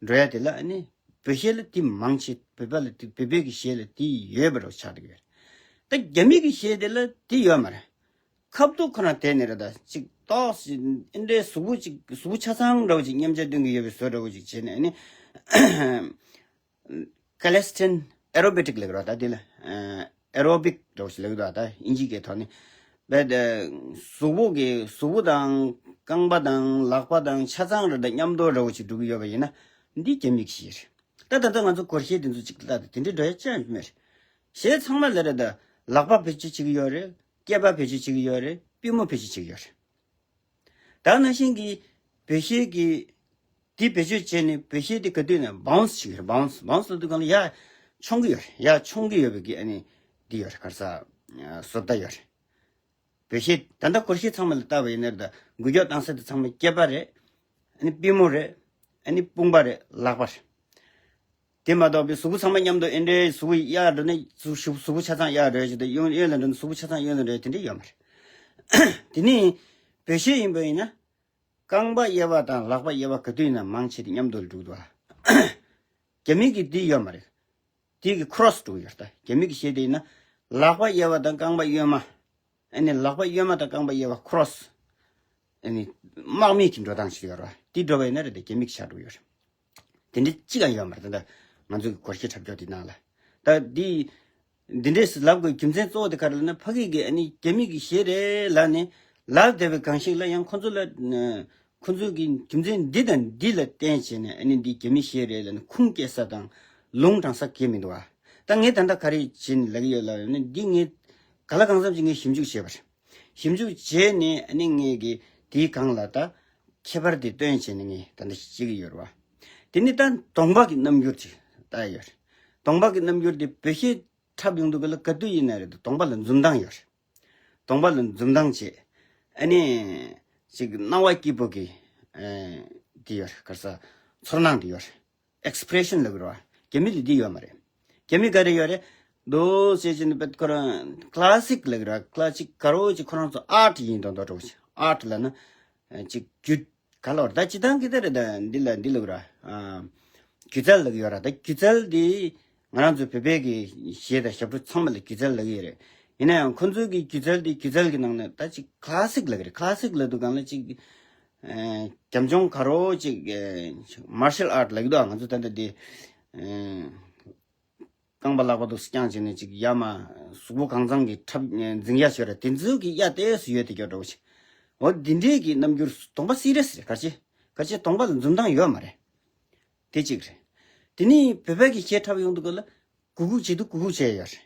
འགྲོ་ཡ་དེ་ལ། ཨ་ནི་བོད་གཞས་ལ་དེ་མང་ཆེ། བོད་པ་ལ་དེ། བོད་པའི་གི་གཞས་ལ་དེ་ཡོད་པ་རུ་ཆགས་བསྡད་ཀྱི་ཡོད་རེད། ད་རྒྱ་མི་གི་གཞས་དེ་ལ་དེ་ཡོད་མ་རེད། ཁ་ཐུག་ཁོ་རང་དེད་ནས་རེད། ད་ཅིག་ཏོག་ཙམ་ཨེ་འདྲའི་གཟུགས་པོ་ཅིག་གཟུགས་པོ་ཆ་ཚང་འདྲ་བོ་ཅིག་མཉམ་བརྗེ་སྟོན་གྱི་ཡོད་པའི་བཟོ་འདྲ་བོ་ཅིག་བྱས་ནས། ཨ་ནི་ཀ་ལེ་སི་ཐན་ཨེ་རོ་བི་ཊིག་ལབ་ཀྱི་རེད་ད། དེ་ལ་ཨེ་རོ་བིག་འདྲ་བོ་ཞིག་ལབ་ཀྱི་འདུག་ད་དབྱིན་ཇིའི་སྐད་ཐོག་ནས། བས་ད་གཟུགས་པོ་གི། གཟུགས་པོ་དང་རྐང་པ་དང་ལག་པ་དང་ཆ་ཚང་རེད། ད་མཉམ་དུ་འདྲ་བོ་ཅིག་འགྲོ་གི་ཡོད་པ་ཡིན་ན། འདི་རྒྱ་མི་གི་གཞས་རེད། ད་ད་ལྟ་ང་ཚོ་སྒོར་གཞས་དེ་ཚོ་ཅིག་ལྟ་དེ་དེ་འདྲའི་འགྲོ་ཡ་ཅང་མེད་རེད། གཞས་ཚང་མ་ལ་རེད་ད། ལག་པ་བེད་སྤྱོད་བྱེད་ཀྱི་ཡོད་རེད། སྐེད་པ་བེད་སྤྱོད་བྱེད་ཀྱི་ཡོད་རེད། པུས་མོ་བེད་སྤྱོད་བྱེད་ཀྱི་ཡོད་རེད། ད་ནང་བཞིན་གྱི་བོད་གཞས་ཀྱི་དེ་བེད་སྤྱོད་བྱས་ནས་བོད་གཞས་དེ་ག་དུས་ན་བའུན་སི་བྱེད་ཀྱི་རེད། བའུན་སི། བའུན་སི་ལབ་དུས་གང་ལ་ཡར་མཆོང་གི་ཡོད་རེད། ཡར་མཆོང་གི་ཡོད་པའི་གི་ཨ་ནི་འདི་ཡོད་རེད། ག་རེ་ཟ། བཟོ་ལྟ་ཡོད་རེད། བོད་གཞས་ད་ལྟ་སྒོར་གཞས་ཚང་མ་ལ་བལྟས་པ་ཡིན་ན་རེད་ད། འགུལ་སྐྱོད་བཏང་ས་དེ་ཚང་མ་སྐེད་པ་རེད། ཨ་ནི་པུས་མོ་རེད། ཨ་ནི་དཔུང་པ་རེད། ལག་པ་རེད། དེ་མ་གཏོགས་པའི་གཟུགས་པོ་ཚང་མ་མཉམ་དུ་ཨེ་འདྲའི་གཟུགས་པོ་གཡས་འགྲོ་ན་གཟུགས་གཟུགས་པོ་ཆ་ཚང་གཡས་འགྲོ་ཡ་ཅིག་དང་། གཡོན་གཡོན་ལ་འགྲོ་ན་གཟུགས་པོ་ཆ་ཚང་གཡོན་ལ་འགྲོ་ཡ་དེ་འདྲ་ཡོད་མ་རེད། དེ་ནས་བོད་གཞས་ཡིན་པ་ཡིན་ན། རྐང་པ་གཡས་པ་དང་ལག་པ་གཡས་པ་ག་དུས་ཡིན་ན་མང་ཆེ་དེ་མཉམ་དུ་འགྲོ་གི་འདུག་ཨ། རྒྱ་མི་གི་དེ་ཡོད་མ་རེད། དེ་གི་ཁོ་རོ་སི་འགྲོ་གི་ཡོད་རེད་ད། རྒྱ་མི་གི་གཞས་དེ་ཡིན་ན་ལག་པ་གཡས་པ་དང་རྐང་པ་གཡོན་མ། ཨ་ནི་ལག་པ་གཡོན་མ་དང་རྐང་པ་གཡས་པ་cross། ཨ་ནི་དམག་མི་གི་འགྲོ་སྟངས་ཤིག་ཡོད་རེད་བ། དེ་འགྲོ་བ་ཡིན་ན་རེད་དེ་རྒྱ་མི་གི་ཕྱག་དྲུག་ཡོད་རེད། དེ་འདྲ་གཅིག་ཀྱང་ཡོད་མ་རེད། ད་ལྟ་ང་ཚོ་གི་སྒོར་གཞས་འཁྲབ་སྐྱོར་དེ་ནང་ལ། ད་འདི་འདི་འདྲས་སུ་ལབ་དགོས་རྒྱུ་མཚན་གཙོ་བོ་དེ་ག་རེ་ལབ་ན། ཕ་གི་གི་ཨ་ནི་རྒྱ་མི་གི་གཞས་རེད་ལབ་ནས་ལབ་བསྡད་པའི་སྒང་ཞིག་ལ་ཡང་ཁོ་ཚོ་ལ་ཁོ་ཚོ་གི་རྒྱུ་མཚན་འདི་དང་འདི་ལ་བརྟེན་བྱས་ནས་ཨ་ནི་འདི་རྒྱ་མི་གཞས་རེད་ལབ་ནས་ཁུངས་སྐྱེལ་ས་དང་ལུང་དྲངས་ས་གང་ཡང་མི་འདུག་བ། ད་ངས་ད་ལྟ་ག་རེ་བྱས་ནས་ལབ་ཀྱི་ཡོད་ལབ་ན། འདི་ངས་ག་ལ་གང་འཚམ་ཅིག་ངས་ཞིབ་འཇུག་བྱས་པ་རེད། ཞིབ་འཇུག་བྱས་ནས་ཨ་ནི་ངས་གི་དེའི་སྒང་ལ་ད་ཁྱད་པར་དེ་སྟོན་བྱས་ནས་ངས་ད་ལྟ་བཤད་ཀྱི་ཡོད་རེད་བ། དེ་ནི་ད་གདོང་པ་གི་རྣམ་འགྱུར་ཅིག་ལྟ་ཡི་ཡོད་རེད། གདོང་པ་གི་རྣམ་འགྱུར་དེ་བོད་གཞས་འཁྲབ་ཡོང་དུས་ག་ལ་ག་དུས་ཡིན་ན་རེད་དེ་གདོང་པ་ལ་འཛུམ་མདངས་ཡོད་རེད། གདོང་པ་ལ་འཛུམ་མདངས་བྱས། ཨ་ནི་ཅིག་སྣང་བ་སྐྱིད་པོ་གི་ཨ་དེ་ཡོད་རེད། ག་རེ་ཟ། ཚོར་སྣང་དེ་ཡོད་རེད། expression་ལབ་ཀྱི་རེད་བ། རྒྱ་མི་ལ་འདི་ཡོད་མ་རེད། རྒྱ་མི་ག་རེ་ཡོད་རེད། འདུག་ཟེར་བྱས་ནས་པད་ཁོ་རང་classic་ལབ་ཀྱི་རེད་བ། classic་ག་རེ་ཅིག་ཁོ་རང་ཚོ་art་ཡིན་མདོག་མདོག་འདྲ་བོ་ཅིག art་ལབ་ན་ཨ་ཅིག་སྒྱུ་ག་ལབ་རེད། ད་སྤྱིར་བཏང་གི་ད་རེད། ད་འདི་ལ་འདི་ལབ་ཀྱི་རེད་བ། ཨ་སྒྱུ་རྩལ་ལབ་ཀྱི་ཡོད་རེད། ད་སྒྱུ་རྩལ་འདི་ང་རང་ཚོ་བོད་པའི་གི་གཞས་དང་ཞབས་བྲོ་ཚང་མ་ལ་སྒྱུ་རྩལ་ལབ་ཀྱི་ཡོད་རེད། ཡིན་ན་ཡང་ཁོ་ཚོའི་གི་སྒྱུ་རྩལ་འདི་སྒྱུ་རྩལ་གི་ནང་ནས་ད་ཅིག་classic་ལབ་ཀྱི་རེད། classic་ལབ་དུས་སྒང་ལ་ཅིག་ཨ་རྒྱབ་ལྗོངས་ག་རེ་ཅིག་ཨ་martial art་ལབ་ཀྱི་འདུག་ང་ཚོ་ད་ལྟ་འདི་ཨ་རྐང་པ་ལག་པ་འདུག་སེ་བརྐྱངས་བྱས་ནས་ཅིག་ཡར་མར་གཟུགས་པོ་གང་ཚང་གི་འཁྲབ་འཛིང་ཡ་ཞོར་ར་དེ་ཚོའི་གི་གཡའ་ཏོག་ཙམ་ཡོད་དེ་སྐྱོ་འདྲ་བོ་ཞིག་འོ་འདི་འདྲའི་གི་རྣམ་འགྱུར་གདོང་པ་serious་རེད། ག་རེ་བྱས་ག་རེ་བྱས་གདོང་པ་ལ་འཛུམ་མདངས་ཡོད་མ་རེད། དེ་གཅིག་རེད། དེ་ནས་བོད་པའི་གི་གཞས་འཁྲབ་ཡོང་དུས་ག་ལ་གུག་གུག་བྱེད་དུས་གུག་གུག་བྱས་ཡོད་རེད།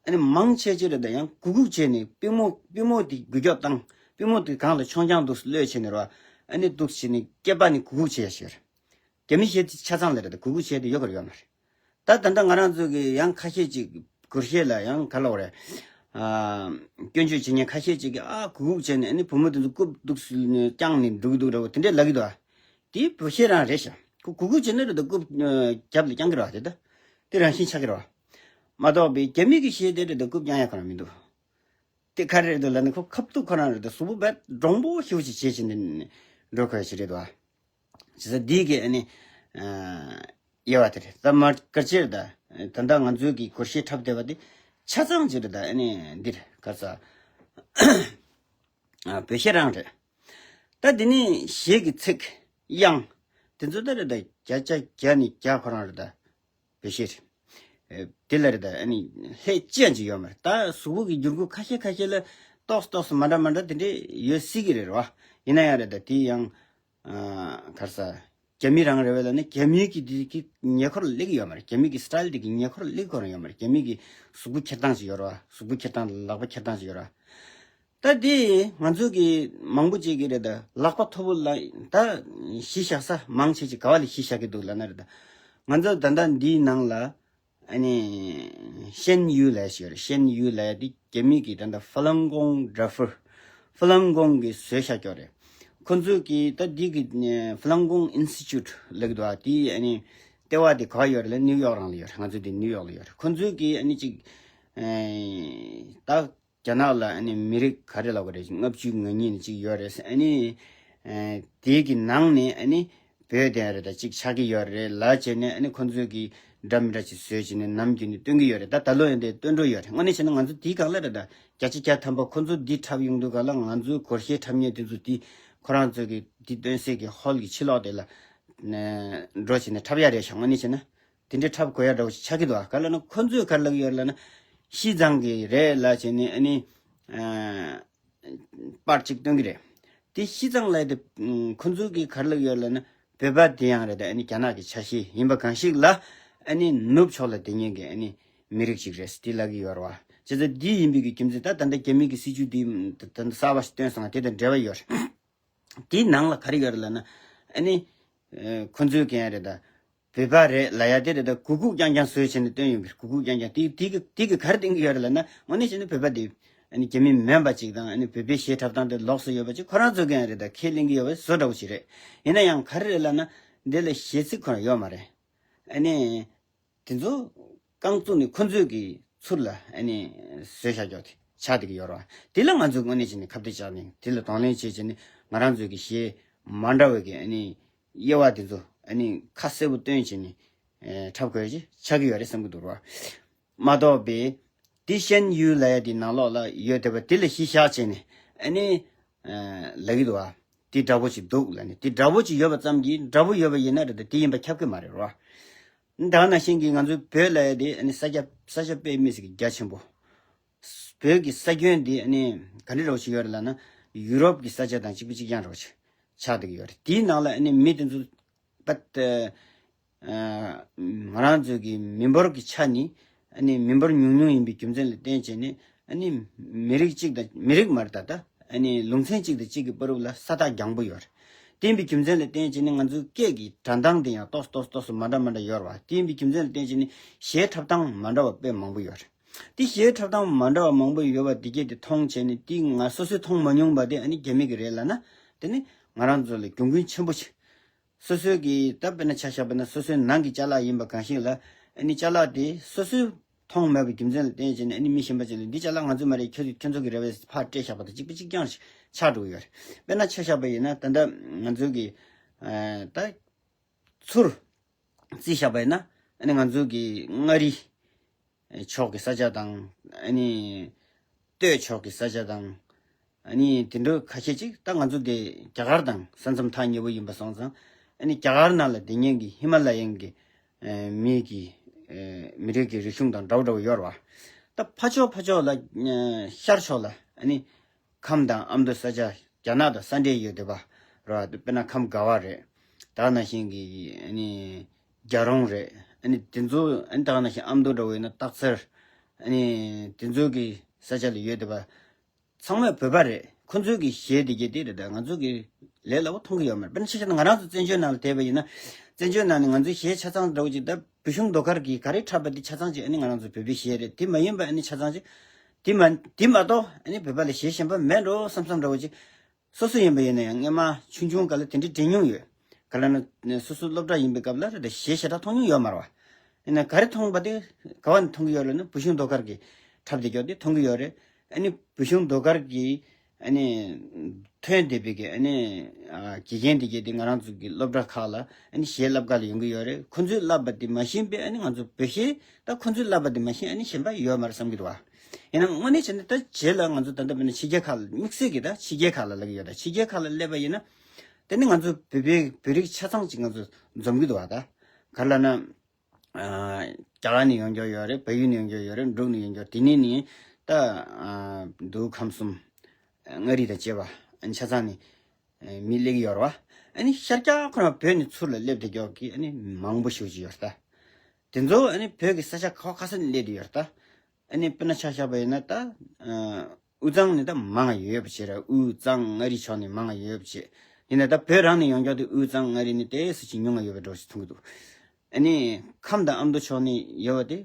ཨ་ནི་མང་ཆེ་ཆེ་རེད། ད་ཡང་གུག་གུག་བྱས་ནས་པུས་མོ་པུས་མོ་དེ་འགུལ་སྐྱོད་བཏང་། པུས་མོ་དེ་སྒང་ལ་མཆོང་རྐྱང་འདུག་སེ་གློད་བྱས་ནས་རེད་བ། ཨ་ནི་འདུག་སེ་བྱས་ནས་སྐེད་པ་ནས་གུག་གུག་བྱས་ཡ་ཞིག་རེད། རྒྱ་མི་གཞས་དེ་ཆ་ཚང་ལ་རེད། ད་གུག་གུག་བྱས་དེ་ཡོད་ག་རེ་ཡོད་མ་རེད། ད་ད་ལྟ་ང་རང་ཚོ་གི་ཡང་ཁ་ཤས་ཅིག་སྒོར་གཞས་ལ་ཡང་ག་ལབ་དགོས་རེད། ཨ་སྐྱོན་བརྗོད་བྱེད་མཁན་ཁ་ཤས་ཅིག་གིས་ཨ་གུག་གུག་བྱས་ནས་ཨ་ནི་བུ་མོ་དེ་ཚོ་རྐུབ་འདུག་སེ་བརྐྱངས་ནས་འགྲོ་གི་འདུག་འདྲ་བོ་དེ་འདྲས་ལབ་ཀྱི་འདུག་ཨ། དེ་བོད་གཞས་རང་རེད་ཤག་ཁོ་གུག་གུག་བྱས་ན་རེད། ད་རྐུབ་རྒྱབ་ལ་བརྐྱང་གི་རེད་བ། དེ་ད་དེ་རང་བཞིན་ཆགས་ཀྱི་རེད་བ། མ་གཏོགས་པའི་རྒྱ་མི་གི་གཞས་དེ་རེད། ད་རྐུབ་བརྐྱང་ཡ་ཁོ་རང་མི་འདུག་དེ་ག་རེ་རེད་འདུག་ལབ་ན་ཁོ་ཁ་ཐུག་ཁོ་རང་རེད། ད་གཟུགས་པོ་བས་འདྲོང་པོ་ཞེ་པོ་ཅིག་བྱས་བྱས་ནས་འགྲོ་དགོས་ཡ་ཞིག་རེད་བ། བྱས་ཙང་འདི་གི་ཨ་ནི་ཨ་དབྱེ་བ་དེ་རེད། ད་མ་ག་རེ་བྱས་རེད། ད་ད་ལྟ་ང་ཚོའི་གི་སྒོར་གཞས་འཁྲབ་བསྡད་པ་དེ་ཆ་ཚང་ཅིག་རེད། ད་ཨ་ནི་འདི་རེད། ག་རེ་ཟ། ཨ་བོད་གཞས་རང་རེད། ད་འདི་ནི་གཞས་ཀྱི་ཚིག་དབྱངས་དེ་ཚོ་ད་རེད། ད་བརྒྱ་ཆ་བརྒྱ་ནས་བརྒྱ་ཁོ་རང་རེད། ད་བོད་གཞས་རེད། ཨེ་དེ་ལ་རེད། ད་ཨ་ནི་ལྷད་ཅི་ཡང་ཅིག་ཡོད་མ་རེད། ད་གཟུགས་པོ་གི་འགྱུར་ཁུག་ཁ་ཤས་ཁ་ཤས་ལ་ཏོག་ཙམ་ཏོག་ཙམ་མ་འདྲ་མ་འདྲ་དེ་འདྲས་ཡོད་སྲིད་ཀྱི་རེད་རེད་བ། ཡིན་ན་ཡང་རེད། ད་དེ་ཡང་ཨ་ག་རེ་ཟ། རྒྱ་མི་རང་རེད་བས་ལབ་ན་རྒྱ་མི་གི་དེ་གི་ཉེ་འཁོར་སླེབས་ཀྱི་ཡོད་མ་རེད། རྒྱ་མི་གི་style་དེ་གི་ཉེ་འཁོར་སླེབས་ཁོ་རང་ཡོད་མ་རེད། རྒྱ་མི་གི་གཟུགས་པོ་འཁྱེར་སྟངས་ཅིག་ཡོད་རེད་བ། གཟུགས་པོ་འཁྱེར་སྟངས་དང་ལག་པ་འཁྱེར་སྟངས་ཅིག་ཡོད་རེད་བ། ད་དེ་ང་ཚོ་གི་མང་པོ་ཅིག་གི་རེད། ད་ལག་པ་མཐོ་པོ་ལ་ད་གཞི་བཞག་ས་མང་ཆེ་ཅིག་ག་བ་ལ་གཞི་བཞག་གི་འདུག་ལབ་ན་རེད། ད་ང་ཚོ་ད་ལྟ་འདིའི་ནང་ལ་ཨ་ནི་ཤན་ཡུའུ་ལབ་ཡ་ཞིག་ཡོད་རེད། ཤན་ཡུའུ་ལབ་ཡ་དེ་རྒྱ་མི་གི་ད་ལྟ་ཧྥ་ལང་ཀོང་ཌ་ཕུར། ཧྥ་ལང་ཀོང་གི་བཟོས་བཞག་ཀྱོག་རེད། ཁོ་ཚོས་གི་ད་འདི་གི་ཧྥ་ལང་ཀོང་ཨིན་སི་ཊི་ཅུཊ་ལབ་ཀྱི་འདུག་ཨ། དེ་ཨ་ནི་ལྟེ་བ་དེ་ག་བ་ཡོད་རེད་ལབ་ན་ནིའུ་ཡོག་རང་ལ་ཡོད་རེད། ང་ཚོ་དེ་ནིའུ་ཡོག་ལ་ཡོད་རེད། ཁོ་ཚོས་གི་ཨ་ནི་ཅིག་ཨེ་ད་རྒྱ་ནག་ལ་ཨ་ནི་མི་རིགས་ག་རེ་ལབ་དགོས་རེད། ལྔ་བཅུ་ང་གཉིས་ནས་གཅིག་ཡོད་རེད། ཨ་ནི་ཨེ་དེའི་གི་ནང་ནས་ཨ་ནི་བོད་དེ་རེད། ད་གཅིག་ཆགས་ཀྱི་ཡོད་རེད་ལབ་བྱས་ནས་ཨ་ནི་ཁོ་ཚོས་གི་འདྲ་མི་འདྲ་ཅིག་བཟོས་བྱས་ནས་ནམ་རྒྱུན་ནས་སྟོན་གྱི་ཡོད་རེད། ད་ད་ལོ་ཡང་དེ་སྟོན་འགྲོ་ཡོད་རེད། དངོས་གནས་བྱས་ན་ང་ཚོ་དེའི་སྒང་ལ་རེད། ད་བརྒྱ་ཆ་བརྒྱ་ཐམ་པ་ཁོ་ཚོ་འདི་འཁྲབ་ཡོང་དུས་སྒང་ལ་ང་ཚོའི་སྒོར་གཞས་འཁྲབ་མཁན་དེ་ཚོ་དེ་ཁོ་རང་ཚོ་གི་འདི་སྟོན་སའི་གི་ཧོལ་གི་ཕྱི་ལོགས་དེ་ལ་ནས་འགྲོ་བྱས་ནས་འཁྲབ་ཡ་རེད་ཤག་དངོས་གནས་བྱས་ན། དེ་འདྲའི་འཁྲབ་དགོས་ཡ་འདྲ་བོ་ཞིག་ཆགས་ཀྱི་འདུག་ཨ། ག་ལབ་ན་ཁོ་ཚོས་ག་རེ་ལབ་ཀྱི་ཡོད་ལབ་ན། ཤིས་ཙང་གི་རེད་ལབ་བྱས་ནས་ཨ་ནི་ཨ་པར་གཅིག་སྟོན་གྱི་རེད། དེ་ཤིས་ཙང་ལབ་དེ་ཁོ་ཚོས་གི་ག་རེ་ལབ་ཀྱི་ཡོད་ལབ་ན། བོད་པ་དེ་ཡང་རེད། ད་ཨ་ནི་རྒྱ་ནག་གི་ཆ་ཤས་ཡིན་པ་གང་ཞིག་ལ་ཨ་ནི་ནུབ་ཕྱོགས་ལ་བསྡད་མཁན་གྱི་ཨ་ནི་མི་རིགས་ཤིག་རེད་དེ་ལབ་ཀྱི་ཡོད་རེད་བ། བྱས་ཙང་འདི་ཡིན་པའི་གི་རྒྱུ་མཚན་ད་ད་ལྟ་རྒྱ་མི་གི་སྲིད་ཇུས་འདི་ད་ལྟ་གསར་པ་ཞིག་བཏོན་སོང་བ་དེ་དང་འབྲེལ་བ་ཡོད་རེད། དེའི་ནང་ལ་ག་རེ་ཡོད་རེད་ལབ་ན། ཨ་ནི་ཨ་ཁོ་ཚོའི་གི་ཡང་རེད། ད་བོད་པ་རེད་ལབ་ཡ་དེ་རེད། ད་གུག་གུག་རྐྱང་རྐྱང་བཟོས་བྱས་ནས་སྟོན་ཡོང་གི་རེད། གུག་གུག་རྐྱང་རྐྱང་དེ་དེ་གི་དེ་གི་ག་རེ་བསྟན་གྱི་ཡོད་རེད་ལབ་ན། དངོས་གནས་བྱས་ན་བོད་པ་དེ་ཨ་ནི་རྒྱ་མི་མིན་པ་ཅིག་དང་། ཨ་ནི་བོད་པའི་གཞས་འཁྲབ་སྟངས་དེ་ལོགས་སུ་ཡོད་པ་ཅིག་ཁོ་རང་ཚོ་གི་ཡང་རེད། ད་ཁས་ལེན་གྱི་ཡོད་པའི་བཟོ་འདྲ་བོ་ཞིག་རེད། ཡིན་ན་ཡང་ག་རེ་རེད་ལབ་ན། འདི་ལ་གཞས་ཚིག་ཁོ་རང་ཡོད་མ་རེད། ཨ་ནི་དེ་ཚོ་རྐང་བཙུགས་ནས་ཁོ་ཚོས་ཀྱི་ཚུར་ལ་ཨ་ནི་བཟོས་བཞག་ཀྱོག་དེ་ཆགས་བསྡད་ཀྱི་ཡོད་རེད་བ། དེ་ལ་ང་ཚོས་དངོས་གནས་བྱས་ནས་ཁ་གཏད་བཅག་ནས་དེ་ལ་གདོང་ལེན་བྱས་བྱས་ནས་ང་རང་ཚོའི་གི་གཞས་མ་འདྲ་བའི་གི་ཨ་ནི་དབྱེ་བ་དེ་ཚོ་ཨ་ནི་ཁ་གསལ་པོ་སྟོན་བྱས་ནས་ཨེ་འཁྲབ་དགོས་ཀྱི་ཆགས་ཀྱི་ཡོད་རེད་བསམ་གྱི་འདུག་རེད་བ། མ་གཏོགས་པའི་ དེ་ཤན་ཡུལ་ལབ་ཡ་དེ་ནང་ལོགས་ལ་ཡོད་བསྡད་པ་དེ་ལ་གཞི་བཞག་བྱས་ནས་ཨ་ནི་ལབ་ཀྱི་འདུག་བ། དེ་འདྲ་པོ་ཅིག་འདུག་ལབ་ནས། དེ་འདྲ་པོ་ཅིག་ཡོད་པ་ཙམ་གྱིས་འདྲ་པོ་ཡོད་པ་ཡིན་ན་རེད་ད། དེ་ཡིན་པ་ཁྱབ་ཀྱི་མ་རེད་རོ། ད་ག་ནང་བཞིན་གྱི་ང་ཚོའི་བོད་ལབ་ཡ་དེ་ཨ་ནི་ས་ཆ་ས་ཆ་དཔེ་མི་སྲིད་ཀྱི་རྒྱ་ཆེན་པོ། བོད་ཀྱི་ས་ཁྱོན་འདི་ཨ་ནི་ག་འདྲ་རོ་ཞིག་ཡོད་རེད་ལབ་ན། ཡུ་རོབ་ཀྱི་ས་ཆ་དང་གཅིག་པ་གཅིག་རྐྱང་རོ་ཆགས་བསྡད་ཀྱི་ཡོད་རེད། དེའི་ནང་ལ་ཨ་ནི་མི་དེ་ཚོ་པད་ང་རང་ཚོའི་གི་མི་འབོར་གྱི་ཆ་ནི་ཨ་ནི་མི་འབོར་ཉུང་ཉུང་ཡིན་པའི་རྒྱུ་མཚན་ལ་བརྟེན་བྱས་ནས་ཨ་ནི་མི་རིགས་གཅིག་དང་མི་རིགས་མ་རེད་ད། ད་ཨ་ནི་ལུང་ཚན་གཅིག་དང་གཅིག་གི་བར་དུ་ལ་ས་ཐག་རྒྱང་པོ་ཡོད་རེད། དེ་ཡིན་པའི་རྒྱུ་མཚན་ལ་བརྟེན་བྱས་ནས་ང་ཚོའི་སྐད་ཀྱི་སྒྲ་གདངས་དེ་ཡང་ཏོག་ཙམ་ཏོག་ཙམ་མ་འདྲ་མ་འདྲ་ཡོད་རེད་བ། དེ་ཡིན་པའི་རྒྱུ་མཚན་ལ་བརྟེན་བྱས་ནས་གཞས་འཁྲབ་སྟངས་མ་འདྲ་བ་དཔེ་མང་པོ་ཡོད་རེད། དེ་གཞས་འཁྲབ་སྟངས་མ་འདྲ་བ་མང་པོ་ཡོད་པ་དེ་གས་དེ་མཐོང་བྱས་ནས་དེ་ང་སོ་སོས་མཐོང་མ་མྱོང་པ་དེ་ཨ་ནི་རྒྱ་མི་གི་རེད་ལབ་ན་དེ་ནི་ང་རང་ཚོ་ལ་གྱོང་གུན་ཆེན་པོ་ཆེ། སོ་སོའི་གི་ད་དཔེར་ན་ཆ་བཞག་པ་ན་སོ་སོའི་ནང་གི་ཅ་ལག་ཡིན་པ་གང་ཞིག་ལ་ཨ་ནི་ཅ་ལག་དེ་སོ་སོས་མཐོང་མེད་པའི་རྒྱུ་མཚན་ལ་བརྟེན་བྱས་ནས་ཨ་ནི་མི་གཞན་པ་ཅིག་ལ་འདི་ཅ་ལག་ང་ཚོའི་མ་རེད། ཁྱོད་ཁྱོད་ཚོ་གི་རེད་པས་ཕར་སྤྲད་བཞག་པ་དང་གཅིག་པ་གཅིག་རྐྱང་ཆགས་འགྲོ་གི་ཡོད་རེད། དཔེར་ན་ཆ་བཞག་པ་ཡིན་ན་ད་ལྟ་ང་ཚོའི་གི་ཨ་ད་ཚུར་རྩིས་བཞག་པ་ཡིན་ན་ཨ་ནི་ང་ཚོའི་གི་མངའ་རིས་ཕྱོགས་ཀྱི་ས་ཆ་དང་ཨ་ནི་སྟོད་ཕྱོགས་ཀྱི་ས་ཆ་དང་ཨ་ནི་དེ་འདྲ་ཁ་ཤས་ཅིག་ད་ང་ཚོ་དེ་རྒྱ་གར་དང་ས་མཚམས་ཐག་ཉེ་པོ་ཡིན་པ་སོང་ཙང་ཨ་ནི་རྒྱ་གར་ནང་ལ་དེ་སྔོན་གྱི་ཧི་མ་ལ་ཡན་གྱི་ཨ་མི་གི་ཨ་མི་རིགས་ཀྱི་རིག་གཞུང་དང་འདྲ་བོ་འདྲ་བོ་ཡོད་རེད་བ། ད་ཕར་ཕྱོགས་ཕར་ཕྱོགས་ལ་ཨ་ཤར་ཕྱོགས་ལ་ཨ་ནི་ཁམས་དང་ཨ་མདོ་ས་ཆ་རྒྱ་ནག་དང་ས་འབྲེལ་ཡོད་བསྡད་པ་རེད་བ། དཔེར་ན་ཁམས་དགའ་བ་རེད། ད་ག་ནང་བཞིན་གྱི་ཨ་ནི་རྒྱལ་རོང་རེད། ཨ་ནི་དེ་ཚོ་ཨ་ནི་ད་ག་ནང་བཞིན་ཨ་མདོ་འདྲ་བོ་ཡིན་ན་སྟག་འཚེར། ཨ་ནི་དེ་ཚོ་གི་ས་ཆ་ལ་ཡོད་བསྡད་པ་ཚང་མས་བོད་པ་རེད། ཁོ་ཚོའི་གི་གཞས་དེ་གས་དེ་རེད། ད་ང་ཚོ་གི་ལས་སླ་པོ་མཐོང་གི་ཡོད་མ་རེད། དཔེར་ན་ཆ་བཞག་ན་ང་རང་ཚོ་བཙན་བྱོལ་ནང་ལ་བསྡད་པ་ཡིན་ན་བཙན་བྱོལ་ནང་ནས་ང་ཚོའི་གཞས་ཆ་ཚང་འདྲ་བོ་ཅིག་ད་བོད་གཞུང་ཟློས་གར་གྱི་ག་རེ་འཁྲབ་པ་དེ་ཆ་ཚང་ཅིག་ཨ་ནི་ང་རང་ཚོ་བོད་པའི་གཞས་རེད། དེ་མ་ཡིན་པ་ཨ་ནི་ཆ་ཚང་ཅིག་དེ་མ་དེ་མ་གཏོགས་ཨ་ནི་བོད་པ་ལ་གཞས་གཞན་པ་མེད་འགྲོ་བསམ་བསམ་འདྲ་བོ་ཅིག་སོ་སོ་ཡིན་པ་ཡིན་ན་ཡང་སྔོན་མ་ཆུང་ཆུང་སྐབས་ལ་དེ་འདྲའི་དྲན་མྱོང་ཡོད། ག་ལ་ན་སོ་སོ་སློབ་གྲྭ་ཡིན་པའི་སྐབས་ལ་རེད་ད་གཞས་ཞེ་དྲག་མཐོང་མྱོང་ཡོད་མ་རེད་བ། ཡིན་ན་ག་རེ་མཐོང་པ་དེ་ག་བ་ནས་མཐོང་གི་ཡོད་ལབ་ན་བོད་གཞུང་ཟློས་གར་གྱི་འཁྲབ་བསྡད་ཀྱོག་དེ་མཐོང་གི་ཡོད་རེད། ཨ་ནི་བོད་གཞུང་ཟློས་གར་གྱི་ཨ་ནི་ཐོན་བསྡད་པའི་གི་ཨ་ནི་ཨ་དགེ་རྒན་དེ་གས་དེ་ང་རང་ཚོ་གི་སློབ་གྲྭ་ཁག་ལ་ཨ་ནི་གཞས་བསླབ་ག་ལ་ཡོང་གི་ཡོད་རེད། ཁོ་ཚོས་བསླབ་པ་དེ་མ་ཤེས་པས་ཨ་ནི་ང་ཚོ་བོད་གཞས་ད་ཁོ་ཚོས་བསླབ་པ་དེ་མ་ཤེས་ཨ་ནི་གཞན་པ་ཡོད་མ་རེད་བསམ་གྱི་འདུག་བ། ཡིན་ན་དངོས་གནས་བྱས་ན་ད་རྗེས་ལ་ང་ཚོ་ད་ལྟ་བྱས་ན་ཕྱི་རྒྱལ་ཁག་ལ་དམིགས་བསལ་གྱི་ད་ཕྱི་རྒྱལ་ཁག་ལ་ལབ་ཀྱི་ཡོད། ད་ཕྱི་རྒྱལ་ཁག་ལ་སླེབས་པ་ཡིན་ན་དེ་ནི་ང་ཚོ་བོད་པའི་བོད་རིགས་ཆ་ཚང་ཅིག་ང་ཚོ་འཛོམས་ཀྱི་འདུག་བ། ད་ག་ལ་ན་ཨ་རྒྱ་གར་ནས་ཡོང་རྒྱུ་ཡོད་རེད། བལ་ཡུལ་ནས་ཡོང་རྒྱུ་ཡོད་རེད། འབྲུག་ནས་ཡོང་རྒྱུ། དེ་ནས་ནི་ད་ཨ་འདུ་ཁམས་གསུམ་མངའ་རིས་དང་བཅས་པ་ཨ་ཆ་ཚང་ནས་ཨ་མི་སླེབས་ཀྱི་ཡོད་རེད་བ། ཨ་ནི་ཤར་རྒྱག་ཁོ་རང་བོད་ནས་ཚུར་ལ་སླེབས་བསྡད་ཀྱོག་གི་ཨ་ནི་མང་པོ་ཞེ་པོ་ཅིག་ཡོད་རེད་ད། དེ་ཚོ་ཨ་ནི་བོད་ཀྱི་ས་ཆ་ག་བ་ག་ས་ནས་སླེབས་བསྡད་ཡོད་རེད་ད། ཨ་ནི་དཔེར་ན་ཆ་བཞག་པ་ཡིན་ན་ད་ཨ་དབུས་གཙང་ནས་ད་མང་ང་ཡོད་པ་བྱས་ར། དབུས་གཙང་མངའ་རིས་ཕྱོགས་ནས་མང་ང་ཡོད་པ་བྱས། ཡིན་ན་ད་བོད་རང་ནས་ཡོང་ཀྱོག་དེ་དབུས་གཙང་མངའ་རིས་ནས་ཏོག་ཙམ་ཅིག་ཉུང་ང་ཡོད་པ་འདྲ་བོ་ཞིག་མཐོང་གི་འདུག་ཨ་ནི་ཁམས་དང་ཨ་མདོ་ཕྱོགས་ནས་ཡོད་པ་དེ་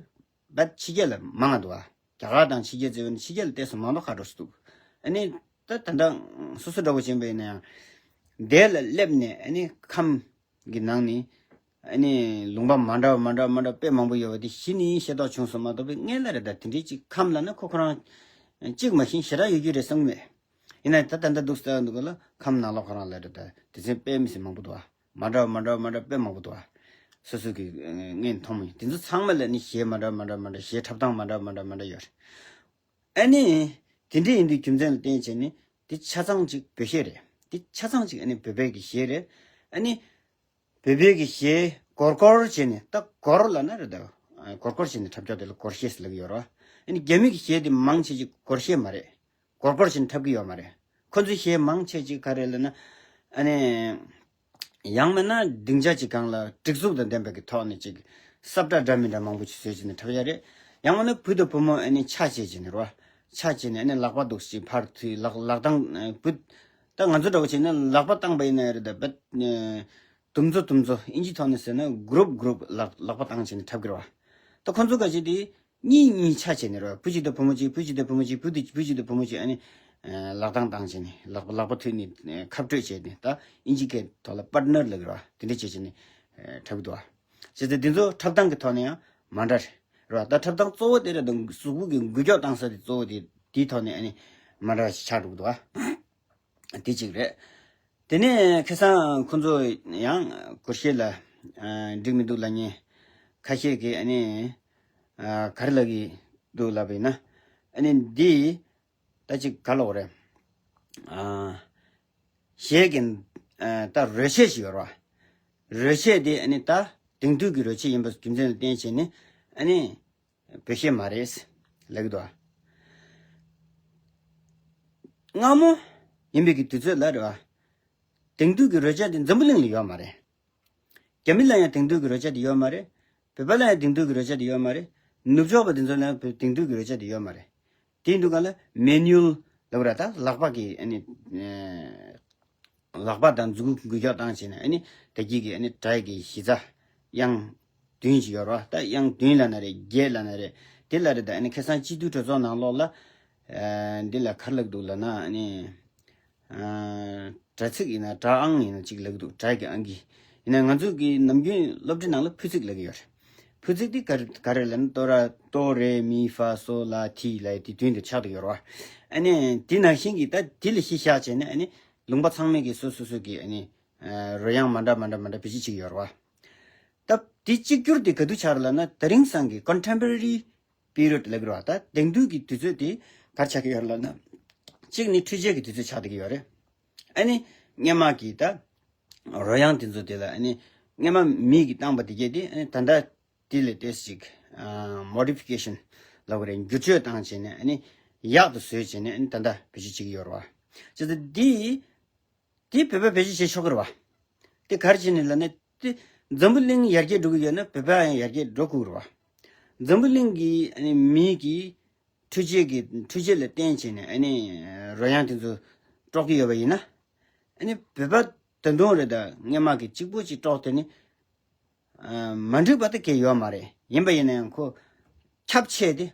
བད་ཕྱི་རྒྱལ་ལ་མང་ང་འདུག་ཨ། རྒྱ་གར་དང་ཕྱི་རྒྱལ་བརྩིས་པ་ཡིན་ན་ཕྱི་རྒྱལ་ལ་ཏོག་ཙམ་མང་དྲགས་འདྲ་བོ་ཞིག་འདུག་ཨ་ནི་ད་ད་ལྟ་སོ་སོ་འདྲ་བོ་ཅིག་ཡིན་པ་ཡིན་ན་ཡང་དེ་ལ་སླེབས་ནས་ཨ་ནི་ཁམས་གི་ནང་ནས་ཨ་ནི་ལུང་པ་མ་འདྲ་བ་མ་འདྲ་བ་མ་འདྲ་བ་དཔེ་མང་པོ་ཡོད་པ་དེ་གཞི་ནས་ཤེས་རྟོགས་བྱུང་སོང་མ་གཏོགས་པའི་སྔོན་ལ་རེད་ད་དེ་འདྲའི་ཅིག་ཁམས་ལབ་ན་ཁོ་ཁོ་རང་གཅིག་མ་གཞི་ཞེ་དྲག་ཡོད་རྒྱུ་རེད་བསམ་གི་མེད། ཡིན་ན་ད་ད་ལྟ་འདུག་ས་འདུག་ག་ལ་ཁམས་ནང་ལོགས་ཁོ་རང་ལ་རེད་ད་དེ་ཚོ་དཔེ་མི་སྲིད་མང་པོ་འདུག་ཨ། མ་འདྲ་བ་མ་འདྲ་བ་མ་འདྲ་བ་དཔེ་མང་པོ་འདུག་ཨ། སོ་སོ་གི་ཨ་ནི་མཐོང་མི་དེ་ཚོ་ཚང་མ་ལ་ནི་གཞས་མ་འདྲ་བ་མ་འདྲ་བ་མ་འདྲ་གཞས་འཁྲབ་སྟངས་མ་འདྲ་བ་མ་འདྲ་བ་མ་འདྲ་ཡོད་རེད། ཨ་ནི། དེ་འདྲ་ཡིན་དུས་རྒྱུ་མཚན་ལ་བརྟེན་བྱས་ནས་དེ་ཆ་ཚང་གཅིག་བོད་གཞས་རེད། དེ་ཆ་ཚང་གཅིག་ཨ་ནི་བོད་པའི་གི་གཞས་རེད། ཨ་ནི། བོད་པའི་གི་གཞས་སྒོར་སྒོར་བྱས་ནས་ད་སྒོར་ལབ་ན་རེད་ད། སྒོར་སྒོར་བྱས་ནས་འཁྲབ་ཀྱོག་དེ་ལ་སྒོར་གཞས་ཟེར་ལབ་ཀྱི་ཡོད་རེད་བ། ཨ་ནི་རྒྱ་མི་གི་གཞས་དེ་མང་ཆེ་ཅིག་སྒོར་གཞས་མ་རེད། སྒོར་སྒོར་བྱས་ནས་འཁྲབ་ཀྱི་ཡོད་མ་རེད། ཁོ་ཚོའི་གཞས་མང་ཆེ་ཅིག་ག་རེ་ལབ་ན། ཨ་ནི། ཡང་མིན་ན་སྡིངས་ཆ་གཅིག་སྒང་ལ་སྒྲིག་འཛུགས་དང་ལྡན་པའི་གི་ཐོག་ནས་ཅིག་སྲབ་ཁྲ་འདྲ་མི་འདྲ་མང་པོ་ཅིག་བཟོས་བྱས་ནས་འཁྲབ་ཡ་རེད། ཡང་མིན་ན་བུ་དང་བུ་མོ་ཨ་ནི་ཆ་བྱས་བྱས་ནས་རོ། ཆ་བྱས་ནས་ཨ་ནི་ལག་པ་འདུག་ཅིག་ཕར་མཐུད་ལག་ལག་གདང་བུ། ད་ང་ཚོ་འདྲ་བོ་བྱས་ན་ལག་པ་བཏང་པ་ཡིན་ན་ཡ་རེད་ད་བེད། དུམ་ཚོ་དུམ་ཚོ་ཨིན་ཇི་ཐོག་ནས་ཟེར་ན་གུ་རུབ་གུ་རུབ་ལག་ལག་པ་བཏང་བྱས་ནས་འཁྲབ་གི་རེད་བ། ད་ཁོ་ཚོ་ག་ཅིག་དེ། གཉིས་གཉིས་ཆ་བྱས་ནས་རོ། བུ་གཅིག་དང་བུ་མོ་གཅིག་བུ་གཅིག་དང་བུ་མོ་གཅིག་བུ་དེ་བུ་གཅིག་དང་བུ་མོ་གཅིག་ཨ་ནི། ལག་གདང་བཏང་བྱས་ནས་ལག་པ་ལག་པ་མཐུད་ནས་ཁ་སྤྲོད་བྱས་ནས་ད་ཨིན་ཇི་སྐད་ཐོག་ལ་པར་ཊི་ནར་ལབ་ཀྱི་རོ། དེ་འདྲ་བྱས་བྱས་ནས་འཁྲབ་ཀྱི་འདུག་བ། བྱས་ཙང་དེ་ཚོ་འཁྲབ་སྟངས་ཀྱི་ཐོག་ནས་ཡང་མ་འདྲ་རེད་རོ། ད་འཁྲབ་སྟངས་གཙོ་བོ་དེ་རེད་ད་གཟུགས་པོ་གི་འགུལ་སྐྱོད་བཏང་ས་དེ་གཙོ་བོ་དེ་དེའི་ཐོག་ནས་ཨ་ནི་མ་འདྲ་བ་ཞིག་ཆགས་འགྲོ་གི་འདུག་བ། དེ་གཅིག་རེད། དེ་ནས་ཁ་སང་ཁོ་ཚོ་ཡང་སྒོར་གཞས་ལ་འགྲིག་མི་འདུག་ལབ་མཁན་ཁ་ཤས་ཀྱིས་ཨ་ནི་ག་རེ་ལབ་ཀྱི་འདུག་ལབ་པ་ཡིན་ན། ཨ་ནི་འདི་ད་ཅིག་ག་ལབ་དགོས་རེད། ཨ། གཞས་ཀྱི་ཨ་ད་རོལ་ཆས་ཤིག་ཡོད་རེད་བ། རོལ་ཆས་དེ་ཨ་ནི་ད་དེང་དུས་ཀྱི་རོལ་ཆས་ཡིན་པ་རྒྱུ་མཚན་ལ་བརྟེན་བྱས་ནས་ཨ་ནི་བོད་གཞས་མ་རེད་ལབ་ཀྱི་འདུག་བ། སྔ་མོ་ཡིན་པའི་གི་དུས་ཚོད་ལ་རེད་བ། དེང་དུས་ཀྱི་རོལ་ཆ་དེ་འཛམ་བུ་གླིང་ལ་ཡོད་མ་རེད། རྒྱ་མི་ལ་ཡང་དེང་དུས་ཀྱི་རོལ་ཆ་དེ་ཡོད་མ་རེད། བོད་པ་ལ་ཡང་དེང་དུས་ཀྱི་རོལ་ཆ་དེ་ཡོད་མ་རེད། ནུབ་ཕྱོགས་པ་དེ་ཚོ་ལ་ཡང་དེང་དུས་ཀྱི་རོལ་ཆ་དེ་ཡོད་མ་རེད། དེ་ཡིན་དུས་ག་ལ་མེ་ནུ་ཨལ་ལབ་ར་ད་ལག་པ་གི་ཨ་ནི་ཨེ་ལག་པ་དང་མཛུ་གུ་འགུལ་སྐྱོད་བཏང་བྱས་ནས་ཨ་ནི་ད་གི་གི་ཨ་ནི་སྒྲ་གི་གཞི་རྩ་དབྱངས་བདུན་ཅིག་ཡོད་རེད་བ། ད་དབྱངས་བདུན་ལབ་ན་རེད། བརྒྱད་ལབ་ན་རེད། དེ་ལ་རེད། ད་ཨ་ནི་ཁ་སང་སྤྱི་འཐུས་གྲོས་ཚོགས་ནང་ལོགས་ལ་ཨེ་འདི་ལ་ག་རེ་ལབ་འདུག་ལབ་ན་ཨ་ནི། ཨ། སྒྲ་ཚིགས་ཡིན་ན་སྒྲ་ཨང་ཡིན་ན་གཅིག་ལབ་ཀྱི་འདུག་སྒྲ་གི་ཨང་ཀི། ཡིན་ན་ང་ཚོ་གི་ནམ་རྒྱུན་སློབ་ཁྲིད་ནང་ལ་ཕུད་ཚིགས་ལབ་ཀྱི་ཡོད་རེད། ཕུད་ཚིགས་དེ་ག་རེ་ག་རེ་ལབ་ན་ཏོ་ར་ཏོ་རེ་མི་ཧྥ་སོ་ལ་ཐི་ལབ་དེ་བདུན་དེ་ཆགས་བསྡད་ཀྱི་ཡོད་རེད་བ། ཨ་ནི་དེ་ནང་བཞིན་གྱི་ད་དེ་ལ་གཞི་བཞག་བྱས་ནས་ཨ་ནི་ལུང་པ་ཚང་མས་ཀྱི་སོ་སོ་སོ་གི་ཨ་ནི་ཨ་རོལ་དབྱངས་མ་འདྲ་མ་འདྲ་མ་འདྲ་བེད་སྤྱོད་བྱེད་ཀྱི་ཡོད་རེད་བ། ད་དེ་གཅིག་གྱུར་དེ་ག་དུས་ཆགས་རེད་ལབ་ན་དེ་རིང་སང་གི་contemporary period ལབ་ཀྱི་རེད་བ། ད་དེང་དུས་ཀྱི་དུས་ཚོད་དེ་ག་རེ་ཆགས་ཀྱི་ཡོད་རེད་ལབ་ན། གཅིག་ནི་འཕྲུལ་ཆས་ཀྱི་དུས་ཚོད་ཆགས་བསྡད་ཀྱི་ཡོད་རེད། ཨ་ནི་སྔོན་མ་གི་ད་རོལ་དབྱངས་དེ་ཚོ་དེ་ལ་ཨ་ནི་སྔོན་མ་མིས་ཀྱིས་བཏང་པ་དེ་གས་དེ་ཨ་ནི་ད་ལྟ་དེ་ལས་ཏོག་ཙམ་ཅིག་ཨ་modification ལབ་དགོས་རེད། འགྱུར་བཅོས་བཏང་བྱས་ནས་ཨ་ནི་ཡག་ཏུ་བཟོས་བྱས་ནས་ཨ་ནི་ད་ལྟ་བེད་སྤྱོད་བྱེད་ཀྱི་ཡོད་རེད་བ། བྱས་ཙང་འདི། དེ་བོད་པས་བེད་སྤྱོད་བྱེད་ཆོག་གི་རེད་བ། དེ་ག་རེ་བྱས་ནས་ལབ་ན་དེ་འཛམ་བུ་གླིང་ཡར་རྒྱས་འགྲོ་གི་ཡོད་ན་བོད་པ་ཡང་ཡར་རྒྱས་འགྲོ་དགོས་རེད་བ། འཛམ་བུ་གླིང་གི་ཨ་ནི་མི་གི་འཕྲུལ་ཆས་ཀྱི་འཕྲུལ་ཆས་ལ་བརྟེན་བྱས་ནས་ཨ་ནི་རོལ་དབྱངས་དེ་ཚོ་དཀྲོག་གི་ཡོད་པ་ཡིན་ན། ཨ་ནི་བོད་པ་ད་དུང་རེད། ད་སྔོན་མ་གི་གཅིག་པོ་གཅིག་དཀྲོག་དེ་ནི། ཨ། མ་འགྲིག་པ་དེ་གས་ཡོད་མ་རེད། ཡིན་པ་ཡིན་ན་ཡང་ཁོ་ཁྱབ་ཆེ་དེ།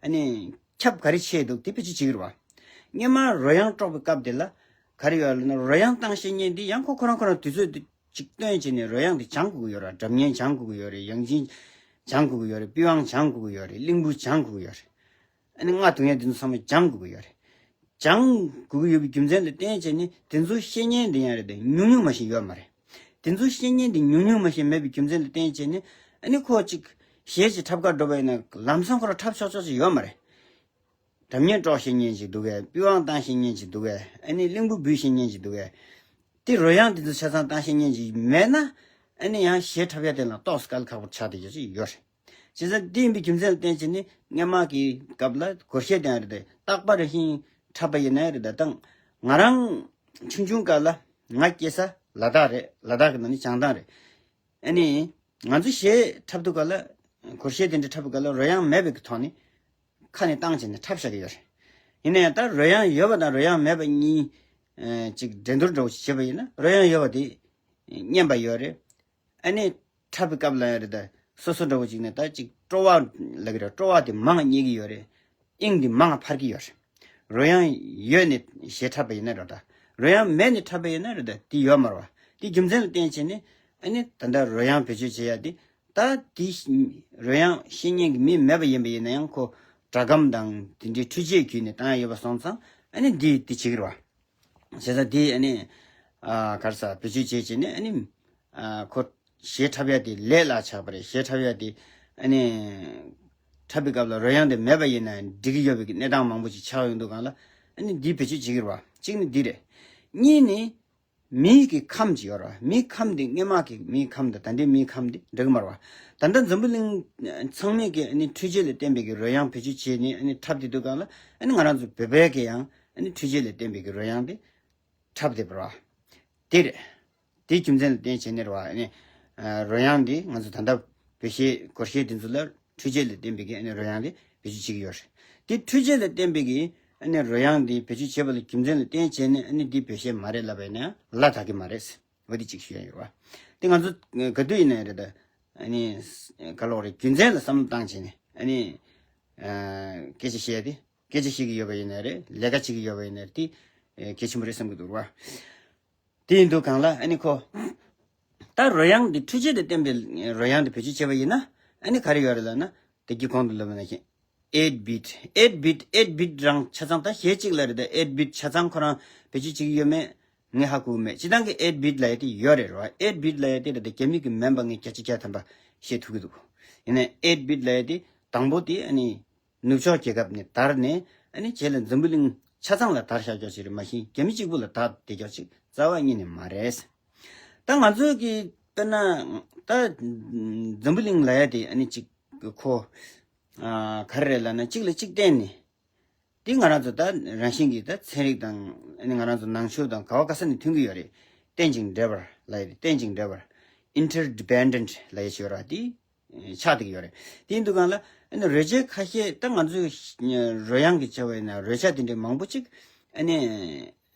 ཨ་ནི་ཁྱབ་ག་རེ་ཆེ་འདུག་དེ་བེད་སྤྱོད་བྱེད་ཀྱི་རེད་བ། སྔོན་མ་རོལ་དབྱངས་དཀྲོག་པའི་སྐབས་དེ་ལ་ག་རེ་ཡོད་ལབ་ན་རོལ་དབྱངས་བཏང་ཤེས་མཁན་དེ་ཡང་ཁོ་ཁོ་རང་ཁོ་རང་དུས་ཚོད་དེ་གཅིག་བཏོན་བྱས་ནས་རོལ་དབྱངས་དེ་སྦྱང་དགོས་ཀྱི་ཡོད་རེད། སྒྲ་སྙན་སྦྱང་དགོས་ཀྱི་ཡོད་རེད། དབྱངས་ཅན་སྦྱང་དགོས་ཀྱི་ཡོད་རེད། པི་ཝང་སྦྱང་དགོས་ཀྱི་ཡོད་རེད། གླིང་བུ་སྦྱང་དགོས་ཀྱི་ཡོད་རེད། ཨ་ནི་རྔ་རྡུང་ཡས་དེ་ཚོ་ཚང་མ་སྦྱང་དགོས་ཀྱི་ཡོད་རེད། སྦྱང་དགོས་ཀྱི་ཡོད་པའི་རྒྱུ་མཚན་ལ་བརྟེན་བྱས་ནས་དེ་ཚོ་ཤེས་མཁན་དེ་ཡང་རེད་དེ་ཉུང་ཉུང་མ་ཞིག་ཡོད་མ་རེད། དེ་ཚོ་ཤེས་མཁན་དེ་ཉུང་ཉུང་མ་ཞིག་མེད་པའི་རྒྱུ་མཚན་ལ་བརྟེན་བྱས་ནས་ཨ་ནི་ཁོ་གཅིག་གཞས་ཅིག་འཁྲབ་གར་འགྲོ་བ་ཡིན་ན་ལམ་སང་ཁོ་རང་འཁྲབ་ཆོག་ཆོག་ཅིག་ཡོད་མ་རེད། སྒྲ་སྙན་དཀྲོག་ཤེས་མཁན་ཅིག་འདུག་གས། པི་ཝང་བཏང་ཤེས་མཁན་ཅིག་འདུག་གས། ཨ་ནི་གླིང་བུ་འབུད་ཤེས་མཁན་ཅིག་འདུག་གས། དེ་རོལ་དབྱངས་དེ་ཚོ་ཆ་ཚང་བཏང་ཤེས་མཁན་ཅིག་མེད་ན་ཨ་ནི་ཡང་གཞས་འཁྲབ་ཡ་དེ་ལ་ཏོག་ཙམ་དཀའ་ལས་ཁག་པོ་ཆགས་བསྡད་ཡོད་ཅིག་ཡོད་རེད། བྱས་ཙང་དེ་ཡིན་པའི་རྒྱུ་མཚན་ལ་བརྟེན་བྱས་ནས་སྔོན་མ་གི་སྐབས་ལ་སྒོར་གཞས་དེ་ཡང་རེད་དེ་རྟག་པར་རེ་བཞིན་འཁྲབ་པ་ཡིན་ན་རེད་དེ་དང་ང་རང་ཆུང་ཆུང་སྐབས་ལ་ང་སྐྱེས་ས་ལ་དྭགས་རེད། ལ་དྭགས་ཀྱི་ནང་ནས་བྱང་ཐང་རེད། ཨ་ནི་ང་ཚོ་གཞས་འཁྲབ་དུས་སྐབས་ལ་སྒོར་གཞས་དེ་འདྲ་འཁྲབ་པའི་སྐབས་ལ་རོལ་དབྱངས་མེད་པའི་གི་ཐོག་ནས་ཁ་ནས་བཏང་བྱས་ནས་འཁྲབ་བཞག་གི་ཡོད་རེད། ཡིན་ན་ཡང་ད་རོལ་དབྱངས་ཡོད་པ་དང་རོལ་དབྱངས་མེད་པ་གཉིས་ཨ་ཅིག་འགྲན་བསྡུར་འདྲ་བོ་ཞིག་བྱས་པ་ཡིན་ན་རོལ་དབྱངས་ཡོད་པ་དེ་སྙན་པ་ཡོད་རེད། ཨ་ནི་འཁྲབ་པའི་སྐབས་ལ་ཡང་རེད་ད། སོ་སོ་འདྲ་བོ་ཅིག་ནས་ད་ཅིག་སྤྲོ་བ་ལབ་ཀྱི་རེད། སྤྲོ་བ་དེ་མང་རྙེད་ཀྱི་ཡོད་རེད། དབྱིངས་དེ་མང་འཕར་གྱི་ཡོད་རེད། རོལ་དབྱངས་ཡོད་ནས་གཞས་འཁྲབ་པ་ཡིན་ན་རེད་ད། རོལ་དབྱངས་མེད་ནས་འཁྲབ་པ་ཡིན་ན་རེད་ད་དེ་ཡོད་མ་རེད་བ། དེ་རྒྱུ་མཚན་ལ་བརྟེན་བྱས་ནས་ཨ་ནི་ད་ལྟ་རོལ་དབྱངས་བེད་སྤྱོད་བྱེད་ཡ་དེ་ད་དེ་རོལ་དབྱངས་ཤེས་མཁན་གྱི་མི་མེད་པ་ཡིན་པ་ཡིན་ན་ཡང་ཁོ་སྒྲ་སྒམ་དང་དེ་འདྲའི་འཕྲུལ་ཆས་བརྒྱུད་ནས་བཏང་ཡ་ཡོད་པ་སོང་ཙང་ཨ་ནི་དེ་དེ་བྱེད་ཀྱི་རེད་བ། བྱས་ཙང་དེ་ཨ་ནི་ཨ་ག་རེ་ཟེར་བེད་སྤྱོད་བྱས་བྱས་ནས་ཨ་ནི་ཨ་ཁོ་གཞས་འཁྲབ་ཡ་དེ་ལས་སླ་ཆགས་པ་རེད། གཞས་འཁྲབ་ཡ་དེ་ཨ་ནི་འཁྲབ་པའི་སྐབས་ལ་རོལ་དབྱངས་དེ་མེད་པ་ཡིན་ན་འགྲིག་གི་ཡོད་པའི་གནས་སྟངས་མང་པོ་ཅིག་ཆགས་ཡོང་དུས་སྒང་ལ་ཨ་ནི་འདི་བེད་སྤྱོད་བྱེད་ཀྱི་རེད་བ། གཅིག་ནི་འདི་རེད། གཉིས་ནི་མིའི་གི་ཁམས་ཅིག་ཡོད་རེད་བ། མིའི་ཁམས་དེ་སྔོན་མ་གི་མིའི་ཁམས་དང་ད་ལྟའི་མིའི་ཁམས་དེ་འདྲ་གི་མ་རེད་བ། ད་ལྟ་འཛམ་བུ་གླིང་ཚང་མས་ཀྱི་ཨ་ནི་འཕྲུལ་ཆས་ལ་བརྟེན་པའི་གི་རོལ་དབྱངས་བེད་སྤྱོད་བྱས་ནས་ཨ་ནི་འཁྲབ་བསྡད་དུས་སྒང་ལ་ཨ་ནི་ང་རང་ཚོ་བོད་པའི་གི་ཡང་ཨ་ནི་འཕྲུལ་ཆས་ལ་བརྟེན་པའི་གི་རོལ་དབྱངས་དེ་འཁྲབ་བསྡད་པ་རེད་བ། དེ་རེད། དེའི་རྒྱུ་མཚན་ལ་བརྟེན་བྱས་ནས་རེད་བ། ཨ་ནི་ཨ་རོལ་དབྱངས་འདི་ང་ཚོ་ད་ལྟ་བོད་གཞས་སྒོར་གཞས་འདི་ཚོ་ལ་འཕྲུལ་ཆས་ལ་བརྟེན་པའི་གི་ཨ་ནི་རོལ་དབྱངས་འདི་བེད་སྤྱོད་བྱེད་ཀྱི་ཡོད་རེད། དེ་འཕྲུལ་ཆས་ལ་བརྟེན་པའི་གི་ཨ་ནི་རོལ་དབྱངས་འདི་བེད་སྤྱོད་བྱས་པ་ལ་རྒྱུ་མཚན་ལ་བརྟེན་བྱས་ནས་ཨ་ནི་འདི་བོད་གཞས་མ་རེད་ལབ་པ་ཡིན་ན་ཡང་ལ་དྭགས་ཀྱི་མ་རེད། འོ་དེ་གཅིག་ཞུ་ཡ་ཡོད་རེད་བ། དེ་ང་ཚོ་ག་དུས་ཡིན་ན་རེད་ད། ཨ་ནི་ག་ལབ་དགོས་རེད། རྒྱུ་མཚན་ལ་བསམ་བློ་བཏང་བྱས་ནས་ཨ་ནི་ཨ་སྐད་ཆ་བཤད་དེ། སྐད་ཆ་བཤད་ཀྱི་ཡོད་པ་ཡིན་ན་རེད། ལས་ཀ་བྱེད་ཀྱི་ཡོད་པ་ཡིན་ན་རེད། དེ་ཨེ་གལ་ཆེན་པོ་རེད་བསམ་གྱི་འདུག་ར། དེ་ཡིན་དུས་སྒང་ལ་ཨ་ནི་ཁོ། ད་རོལ་དབྱངས་འདི་འཕྲུལ་ཆས་དང་བརྟེན་པའི་རོལ་དབྱངས་འདི་བེད་སྤྱོད་བྱས་པ་ཡིན་ན་ཨ་ནི་ག་རེ་ཡོད་རེད་ལབ་ན། དེ་གི་གོང་དུ་ལབ་པ་ནང་བཞིན། eight beat eight beat eight beat རང་ཆ་ཚང་ད་གཞས་གཅིག་ལ་རེད་ད། eight beat ཆ་ཚང་ཁོ་རང་བེད་སྤྱོད་བྱེད་ཀྱི་ཡོད་མེད་ངས་ཧ་གོ་གི་མེད། སྤྱིར་བཏང་གི་eight beat ལབ་ཡ་དེ་ཡོད་རེད་ར། eight beat ལབ་ཡ་དེ་རེད་ད་རྒྱ་མི་གི་མིན་པ་ངས་བརྒྱ་ཆ་བརྒྱ་ཐམ་པ་བཤད་ཐུབ་ཀྱི་འདུག་ཡིན་ནའི་eight beat ལབ་ཡ་དེ་དང་པོ་དེ་ཨ་ནི། ནུབ་ཕྱོགས་རྒྱལ་ཁབ་ནས་དར་ནས་ཨ་ནི་རྗེས་ལ་འཛམ་བུ་གླིང་ཆ་ཚང་ལ་དར་བཞག་ཀྱོག་ཅིག་རེད། མ་གཞི་རྒྱ་མི་གཅིག་པུ་ལ་དར་བསྡད་ཀྱོག་ཅིག་རྩ་བ་ཉིད་ནས་མ་རེད། ད་ང་ཚོ་གི་དཔེར་ན་ད་འཛམ་བུ་གླིང་ལབ་ཡ་དེ་ཨ་ནི་གཅིག་ཁོ་ཨ་ག་རེ་རེད་ལབ་ན་གཅིག་ལ་གཅིག་བརྟེན་ནས། འདི་ང་རང་ཚོ་ད་རང་བཞིན་གྱིས་ད་ཚན་རིག་དང་ཨ་ནི་ང་རང་ཚོ་ནང་ཆོས་དང་ག་བ་ག་ས་ནས་མཐུན་གྱི་ཡོད་རེད། བརྟེན་ཅིང་འབྲེལ་བར་ལབ་ཡ་དེ་བརྟེན་ཅིང་འབྲེལ་བར་interdependent ལབ་ཡ་ཞིག་ཡོད་ར། དེ་ཆགས་བསྡད་ཀྱི་ཡོད་རེད། དེ་ཡིན་དུས་གང་ལ་ཨ་ནི་རོལ་ཆ་ཁ་ཤས་ད་ང་ཚོའི་རོལ་དབྱངས་ཀྱི་བྱ་བ་ཡིན་ན་རོལ་ཆ་དེ་འདྲའི་མང་པོ་ཅིག་ཨ་ནི་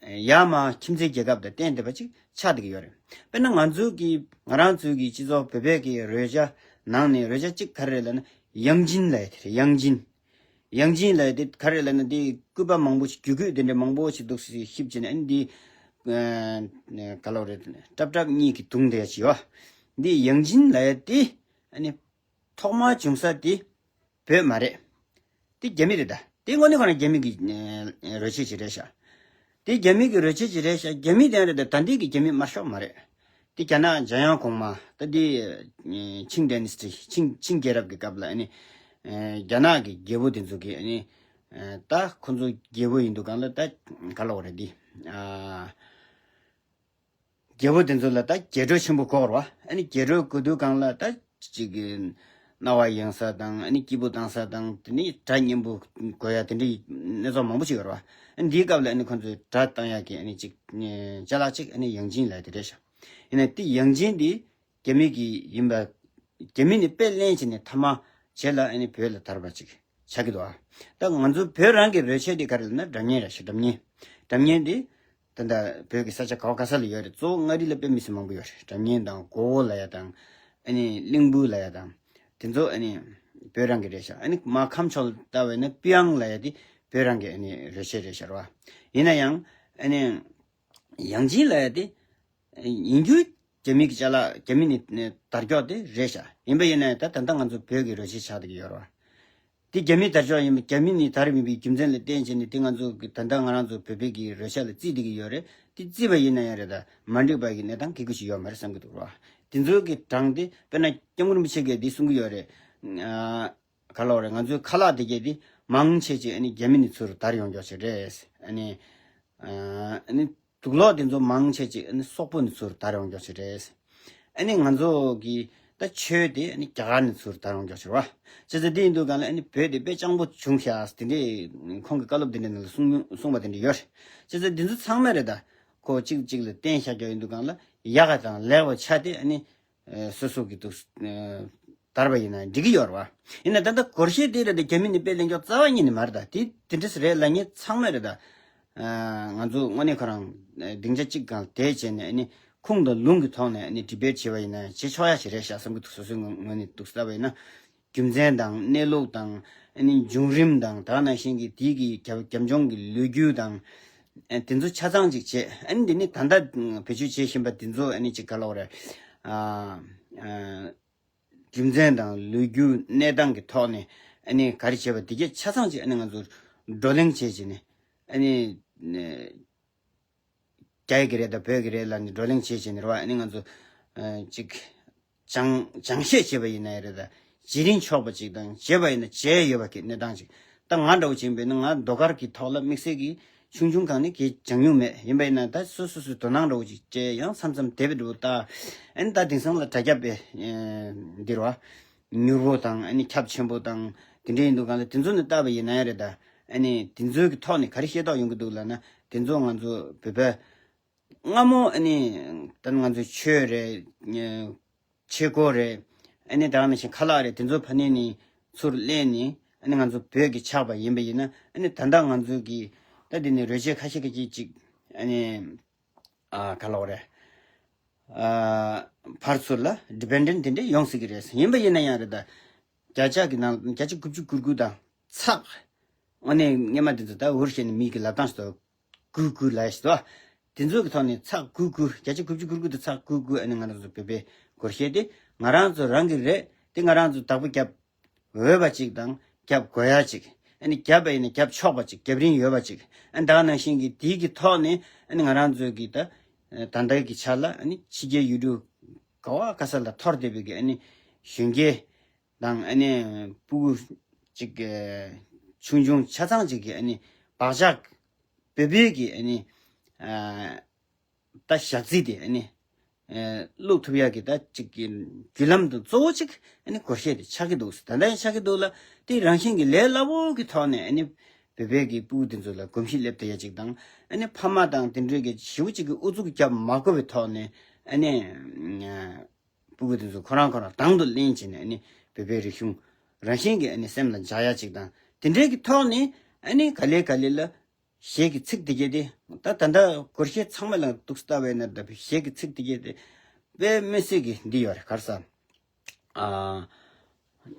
ཡར་མར་ཁྱིམ་མཚེས་རྒྱལ་ཁབ་དང་བརྟེན་བསྡད་པ་ཅིག་ཆགས་བསྡད་ཀྱི་ཡོད་རེད། དཔེར་ན་ང་ཚོའི་གི་ང་རང་ཚོའི་གི་སྤྱི་ཚོགས་བོད་པའི་གི་རོལ་ཆ་ནང་ནས་རོལ་ཆ་གཅིག་ག་རེ་རེད་ལབ་ན་དབྱངས་འབྱིན་ལབ་ཡ་དེ་རེད། དབྱངས་འབྱིན། དབྱངས་འབྱིན་ལབ་ཡ་དེ་ག་རེ་ལབ་ན་དེ་སྐུད་པ་མང་པོ་ཞིག་རྒྱུད་སྐུད་དེ་འདྲ་མང་པོ་ཞིག་འདུག་སེ་ཤིབ་བྱས་ནས་ཨ་ནི་དེ་ག་ལབ་རེད། ཏྲབ་ཏྲབ་གཉིས་ཀྱི་དུང་དེ་ཡ་ཞིག་ཡོད། འདི་དབྱངས་འབྱིན་ལབ་ཡ་དེ་ཨ་ནི་ཐོག་མར་བྱུང་ས་དེ་བོད་མ་རེད། དེ་རྒྱ་མི་རེད་ད། དེ་དངོས་གནས་ཁོ་རང་རྒྱ་མི་གི་ཨ་རོལ་ཆས་ཅིག་རེད་ཤག་དེ་རྒྱ་མི་གི་རོལ་ཆས་ཅིག་རེད་ཤག་རྒྱ་མི་དེ་རེད་ད། ད་འདི་གི་རྒྱ་མི་དམར་ཤོག་མ་རེད། དེ་རྒྱ་ནག་འཇམ་དབྱངས་གོང་མ་ད་དེ་ཨ་ཆིང་ཌའི་ནེ་སི་ཊི་ཆིང་ཆིང་རྒྱལ་རབས་ཀྱི་སྐབས་ལ་ཨ་ནི་ཨ་རྒྱ་ནག་གི་རྒྱལ་པོ་དེ་ཚོ་གི་ཨ་ནི་ཨ་ད་ཁོ་ཚོ་རྒྱལ་པོ་ཡིན་དུས་གང་ལ་ད་ག་ལབ་དགོས་རེད། འདི་ཨ་རྒྱལ་པོ་དེ་ཚོ་ལ་ད་རྒྱལ་སྲོལ་ཆེན་པོ་དགོས་རེད་བ། ཨ་ནི་རྒྱལ་སྲོལ་དགོས་དུས་གང་ལ་ད་ཅིག་གི་རྣ་བ་གཡེང་ས་དང་ཨ་ནི་སྐྱིད་པོ་བཏང་ས་དང་དེ་ནི་སྒྲ་སྙན་པོ་དགོས་ཡ་དེ་འདྲའི་གནས་ཚུལ་མང་པོ་ཞིག་ཡོད་རེད་བ། ཨ་ནི་འདིའི་སྐབས་ལ་ཨ་ནི་ཁོ་ཚོས་སྒྲ་བཏང་ཡ་གི་ཨ་ནི་ཅིག་ཅ་ལག་ཅིག་ཨ་ནི་དབྱངས་འབྱིན་ལབ་ཡ་དེ་རེད་ཤག་ཡིན་ན་དེ་དབྱངས་འབྱིན་འདི་རྒྱ་མི་གི་ཡིན་པ། རྒྱ་མི་ནས་དཔེ་ལེན་བྱས་ནས་མཐའ་མ་རྗེས་ལ་ཨ་ནི་བོད་ལ་དར་བ་ཅིག་ཆགས་ཀྱི་འདུག་ཨ། ད་ང་ཚོ་བོད་རང་གི་རོལ་ཆས་འདི་ག་རེ་ལབ་ན་སྒྲ་སྙན་རེད་ཤག་སྒྲ་སྙན། སྒྲ་སྙན་འདི་ད་ལྟ་བོད་ཀྱི་ས་ཆ་ག་བ་ག་ས་ལ་ཡོད་རེད། གཙོ་བོ་མངའ་རིས་ལ་དཔེ་མི་སྲིད་མང་པོ་ཡོད་རེད། སྒྲ་སྙན་དང་གོ་བོ་ལབ་ཡ་དང་ཨ་ནི་གླིང་བུ་ལབ་ཡ་དང་དེ་ཚོ་ཨ་ནི་བོད་རང་གི་རེད་ཤག་ཨ་ནི་མར་ཁམས་ཕྱོགས་ལ་ལྟ་བས་ན་པི་ཨང་ལབ་ཡ་དེ་བོད་རང་གི་ཨ་ནི་རོལ་ཆས་རེད་ཤག་རེད་བ། ཡིན་ན་ཡང་ཨ་ནི་དབྱངས་འབྱིན་ལབ་ཡ་དེ་ཡིན་རྒྱུ་རྒྱ་མི་གི་ཅ་ལག་རྒྱ་མི་ནས་དར་ཀྱོག་དེ་རེད་ཤག་ཡིན་པ་ཡིན་ན་ད་ད་ལྟ་ང་ཚོ་བོད་ཀྱི་རོལ་ཆས་ཆགས་བསྡད་ཀྱི་ཡོད་རེད་བ། དེ་རྒྱ་མི་དར་ཀྱོག་ཡིན་པ་རྒྱ་མི་ནས་དར་མིན་པའི་རྒྱུ་མཚན་ལ་བརྟེན་བྱས་ནས་དེ་ང་ཚོ་གི་ད་ལྟ་ང་རང་ཚོ་བོད་པའི་གི་རོལ་ཆ་ལ་བརྩིས་བསྡད་ཀྱི་ཡོད་རེད། དེ་བརྩིས་པ་ཡིན་ན་ཡང་རེད་ད་མ་འགྲིག་པ་གི་གནས་སྟངས་གི་གུ་ཞིག་ཡོད་མ་རེད་བསམ་གྱི་འདུག་རེད་བ། དེ་ཚོ་གི་གྲངས་དེ་དཔེར་ན་སྐྱབས་མགོན་རིན་པོ་ཆེ་གིས་འདི་གསུང་གི་ཡོད་རེད། ཨ་ག་ལབ་རེད། ང་ཚོའི་ཁ་ལག་དེ་གས་དེ་མང་ཆེ་ཅིག་ཨ་ནི་རྒྱ་མི་ནས་ཚུར་དར་ཡོང་ཀྱོག་ཅིག་རེད། ཨ་ནི་ཨ་ནི་དུག་ལོག་དེ་ཚོ་མང་ཆེ་ཅིག་ཨ་ནི་སོག་པོ་ནས་ཚུར་དར་ཡོང་ཀྱོག་ཅིག་རེད། ཨ་ནི་ང་ཚོ་གི་ད་ཆོས་དེ་ཨ་ནི་རྒྱ་གར་ནས་ཚུར་དར་ཡོང་ཀྱོག་ཅིག་རེད་བ། བྱས་ཙང་དེ་ཡིན་དུས་གང་ལ་ཨ་ནི་བོད་དེ་དཔེ་སྤྱང་པོ་བྱུང་ཤག་དེ་འདྲས་ཁོང་གི་བཀའ་སློབ་དེ་འདྲའི་ནང་ལ་གསུངས་གསུངས་པ་དེ་འདྲ་ཡོད་རེད། བྱས་ཙང་དེ་ཚོ་ཚང་མ་རེད་ད། ཁོ་གཅིག་གཅིག་ལ་བརྟེན་བཞག་ཀྱོག་ཡིན་དུས་གང་ལ་ཡག་ག་དང་ལེགས་པ་ཆ་དེ་ཨ་ནི་ཨ་སོ་སོ་གི་འདུག་ཨ་དར་བ་ཡིན་ན་འགྲིག་གི་ཡོད་རེད་བ། ཡིན་ན་ད་ལྟ་སྒོར་གཞས་དེ་རེད་དེ་རྒྱ་མི་ནས་དཔེ་ལེན་ཀྱོག་རྩ་བ་ཉིད་ནས་མ་རེད་ད། དེ་དེ་འདྲས་རེད་ལབ་མཁན་ཚང་མ་རེད་ད། ཨ་ང་ཚོ་དངོས་གནས་ཁོ་རང་ཨ་སྡིངས་ཆ་གཅིག་སྒང་བསྡད་བྱས་ནས་ཨ་ནི་ཁུངས་དང་ལུང་གི་ཐོག་ནས་ཨ་ནི་ཌི་བེཊ་བྱས་པ་ཡིན་ན་བྱེད་ཆོག་ཡ་ཞིག་རེད་ཤག་བསམ་གྱི་འདུག་སོ་སོའི་ངོས་ངོས་ནས་འདུག་ལྟ་བ་ཡིན་ན། རྒྱུ་མཚན་དང་གནས་ལུགས་དང་ཨ་ནི་བྱུང་རིམ་དང་ད་ག་ནང་བཞིན་གྱི་དེའི་གི་རྒྱབ་རྒྱབ་ལྗོངས་ཀྱི་ལོ་རྒྱུས་དང་ཨ་དེ་ཚོ་ཆ་ཚང་ཅིག་བྱས། ཨ་ནི་འདི་ནི་ད་ལྟ་བེད་སྤྱོད་བྱེད་བཞིན་པ་འདི་ཚོ་ཨ་ནི་ཅིག་ག་ལབ་དགོས་རེད། ཨ་ཨ་རྒྱུ་མཚན་དང་ལོ་རྒྱུས་གནས་སྟངས་ཀྱི་ཐོག་ནས་ཨ་ནི་ག་རེ་བྱས་པ་འདི་གས་ཆ་ཚང་ཅིག་ཨ་ནི་ང་ཚོ་བགྲོ་གླེང་བྱས་བྱས་ནས་ཨ་ནི། རྒྱ་ཡི་གི་རེད་དང་བོད་ཀྱི་རེད་ལབ་ནས་བགྲོ་གླེང་བྱེད་བྱེད་ནས་རེད་བ། ཨ་ནི་ང་ཚོ་ཨ་ཅིག་སྦྱང་སྦྱང་བཤད་བྱེད་པ་ཡིན་ན་ཡང་རེད་ད། བྱེད་རིན་ཆོག་པ་ཅིག་དང་བྱེད་པ་ཡིན་ན་བྱས་ཡོད་པ་གི་གནས་སྟངས་ཅིག་ད་ང་འདྲ་བོ་ཅིག་ཡིན་པས་ན་ང་ཟློས་གར་གྱི་ཐོག་ལ་དམིགས་བསལ་གྱི་ཆུང་ཆུང་གང་ནས་གི་སྦྱང་མྱོང་མེད། ཡིན་པས་ན་ད་སོ་སོ་སོའི་དོ་སྣང་འདྲ་བོ་ཅིག་བྱས་ཡང་མཚམས་མཚམས་དེབ་འདྲ་བོ་ལྟ། ཨ་ནི་ད་དེང་སང་ལ་དྲ་རྒྱ་དཔེ་འདི་རེད་བ། མྱུར་པོ་དང་ཨ་ནི་ཁྱབ་ཆེན་པོ་དང་དེ་འདྲ་ཡིན་དུས་གང་ལ་དེ་ཚོ་ནི་ལྟ་བ་ཡིན་ན་ཡང་རེད་ད། ཨ་ནི་དེ་ཚོའི་གི་ཐོག་ནས་ག་རེ་ཤེས་རྟོགས་ཡོང་གི་འདུག་ལབ་ན་དེ་ཚོ་ང་ཚོ་བོད་པ་སྔ་མོ་ཨ་ནི་ད་ང་ཚོའི་ཆོས་རེད། ཆས་གོས་རེད། ཨ་ནི་ད་ག་ནང་བཞིན་ཁ་ལག་རེད། དེ་ཚོ་ཕ་ནས་ནས་ཚུར་ལེན་ནས་ཨ་ནི་ང་ཚོ་བོད་ཀྱི་ཆགས་པ་ཡིན་པ་ཡིན་ན་ཨ་ནི་ད་ལྟ་ང་ཚོའི་གི་ད་དེ་ནས་རོལ་ཆས་ཁ་ཤས་ཁ་ཤས་ཅིག་ཨ་ནི། ཨ་ག་ལབ་དགོས་རེད། ཨ་ཕར་ཚུར་ལ་ཌི་པེན་ཌེན་ཊི་དེ་འདྲས་ཡོང་སྲིད་ཀྱི་རེད། ཡིན་པ་ཡིན་ན་ཡང་རེད་ད། བརྒྱ་ཆ་གི་ནང་བརྒྱ་ཆ་དགུ་བཅུ་གོ་དགུ་དང་ཚེག་དངོས་གནས་སྔས་མ་དེ་ཚོ་ད་འུར་བཤད་ནས་མི་གི་ལབ་སྟངས་ཤིག་ཏུ་གུ་གུ་ལབ་ཡ་ཞིག་འདུག་དེ་ཚོ་གི་ཐོག་ནས་ཚེག་དགུ་དགུ་བརྒྱ་ཆ་དགུ་བཅུ་གོ་དགུ་དང་ཚེག་དགུ་དགུ་ཨ་ནི་ང་རང་ཚོ་བོད་པའི་སྒོར་གཞས་དེ་ང་རང་ཚོ་རང་གི་རེད། དེ་ང་རང་ཚོ་བདག་པོ་རྒྱབ། འོས་པ་ཅིག་དང་རྒྱབ་དགོས་ཡ་ཅིག་ཨ་ནི་རྒྱབ་པ་ཡིན་ན་རྒྱབ་ཆོག་པ་ཅིག་རྒྱབ་རིན་ཡོད་པ་ཅིག་ཨ་ནི་ད་ག་ནང་བཞིན་གྱི་དེའི་གི་ཐོག་ནས་ཨ་ནི་ང་རང་ཚོའི་གི་ད་ད་ལྟའི་གི་ཆ་ལ་ཨ་ནི་ཕྱི་རྒྱལ་ཡུལ་གྲུ་ག་བ་ག་ས་ལ་འཐོར་བསྡད་པའི་གི་ཨ་ནི་གཞོན་སྐྱེས་དང་ཨ་ནི་སྤུ་གུ་ཅིག་གི་ ཆུང་ཆུང་ཆ་ཚང་ཅིག་གི་ཨ་ནི་བག་ཆགས། བོད་པའི་གི་ཨ་ནི་ཨ་ད་ཞག་རྩི་དེ་ཨ་ནི་ཨ་བླུག་ཐུབ་ཡག་གི་ད་ཅིག་གི་བརྒྱུད་ལམ་དང་གཙོ་བོ་ཅིག་ཨ་ནི་སྒོར་གཞས་དེ་ཆགས་ཀྱི་འདུག་ད་ལྟ་ཡང་ཆགས་ཀྱི་འདུག་ལ། དེ་རང་བཞིན་གྱི་ལས་སླ་པོ་གི་ཐོག་ནས་ཨ་ནི་བོད་པའི་གི་སྤུ་གུ་དེ་ཚོ་ལ་གོམས་གཤིས་སླེབས་ཐུབ་ཡ་ཅིག་དང་། ཨ་ནི་ཕ་མ་དང་དེ་འདྲའི་གི་ཞེ་པོ་ཅིག་གི་ཨུ་ཚུགས་རྒྱབ་མ་དགོས་པའི་ཐོག་ནས་ཨ་ནི་ཨ་སྤུ་གུ་དེ་ཚོ་ཁོ་རང་ཁོ་རང་དང་དུ་ལེན་བྱས་ནས་ཨ་ནི་བོད་པའི་རིག་གཞུང་རང་བཞིན་གྱིས་ཨ་ནི་སེམས་ལ་འཇགས་ཡ་ཅིག་དང་། དེ་འདྲའི་གི་ཐོག་ནས་ཨ་ནི་ག་ལེ་ག་ལེ་ལ་གཞས་ཀྱི་ཚིག་དེ་གྱད་དེ། ད་ད་ལྟ་སྒོར་གཞས་ཚང་མ་ལ་འདུག་སེ་ལྟ་བས་ན་ད་གཞས་ཀྱི་ཚིག་དེ་གྱད་དེ་དཔེ་མི་སྲིད་ཀྱི་འདི་ཡོད་རེད། ག་རེ་ཟ། ཨ་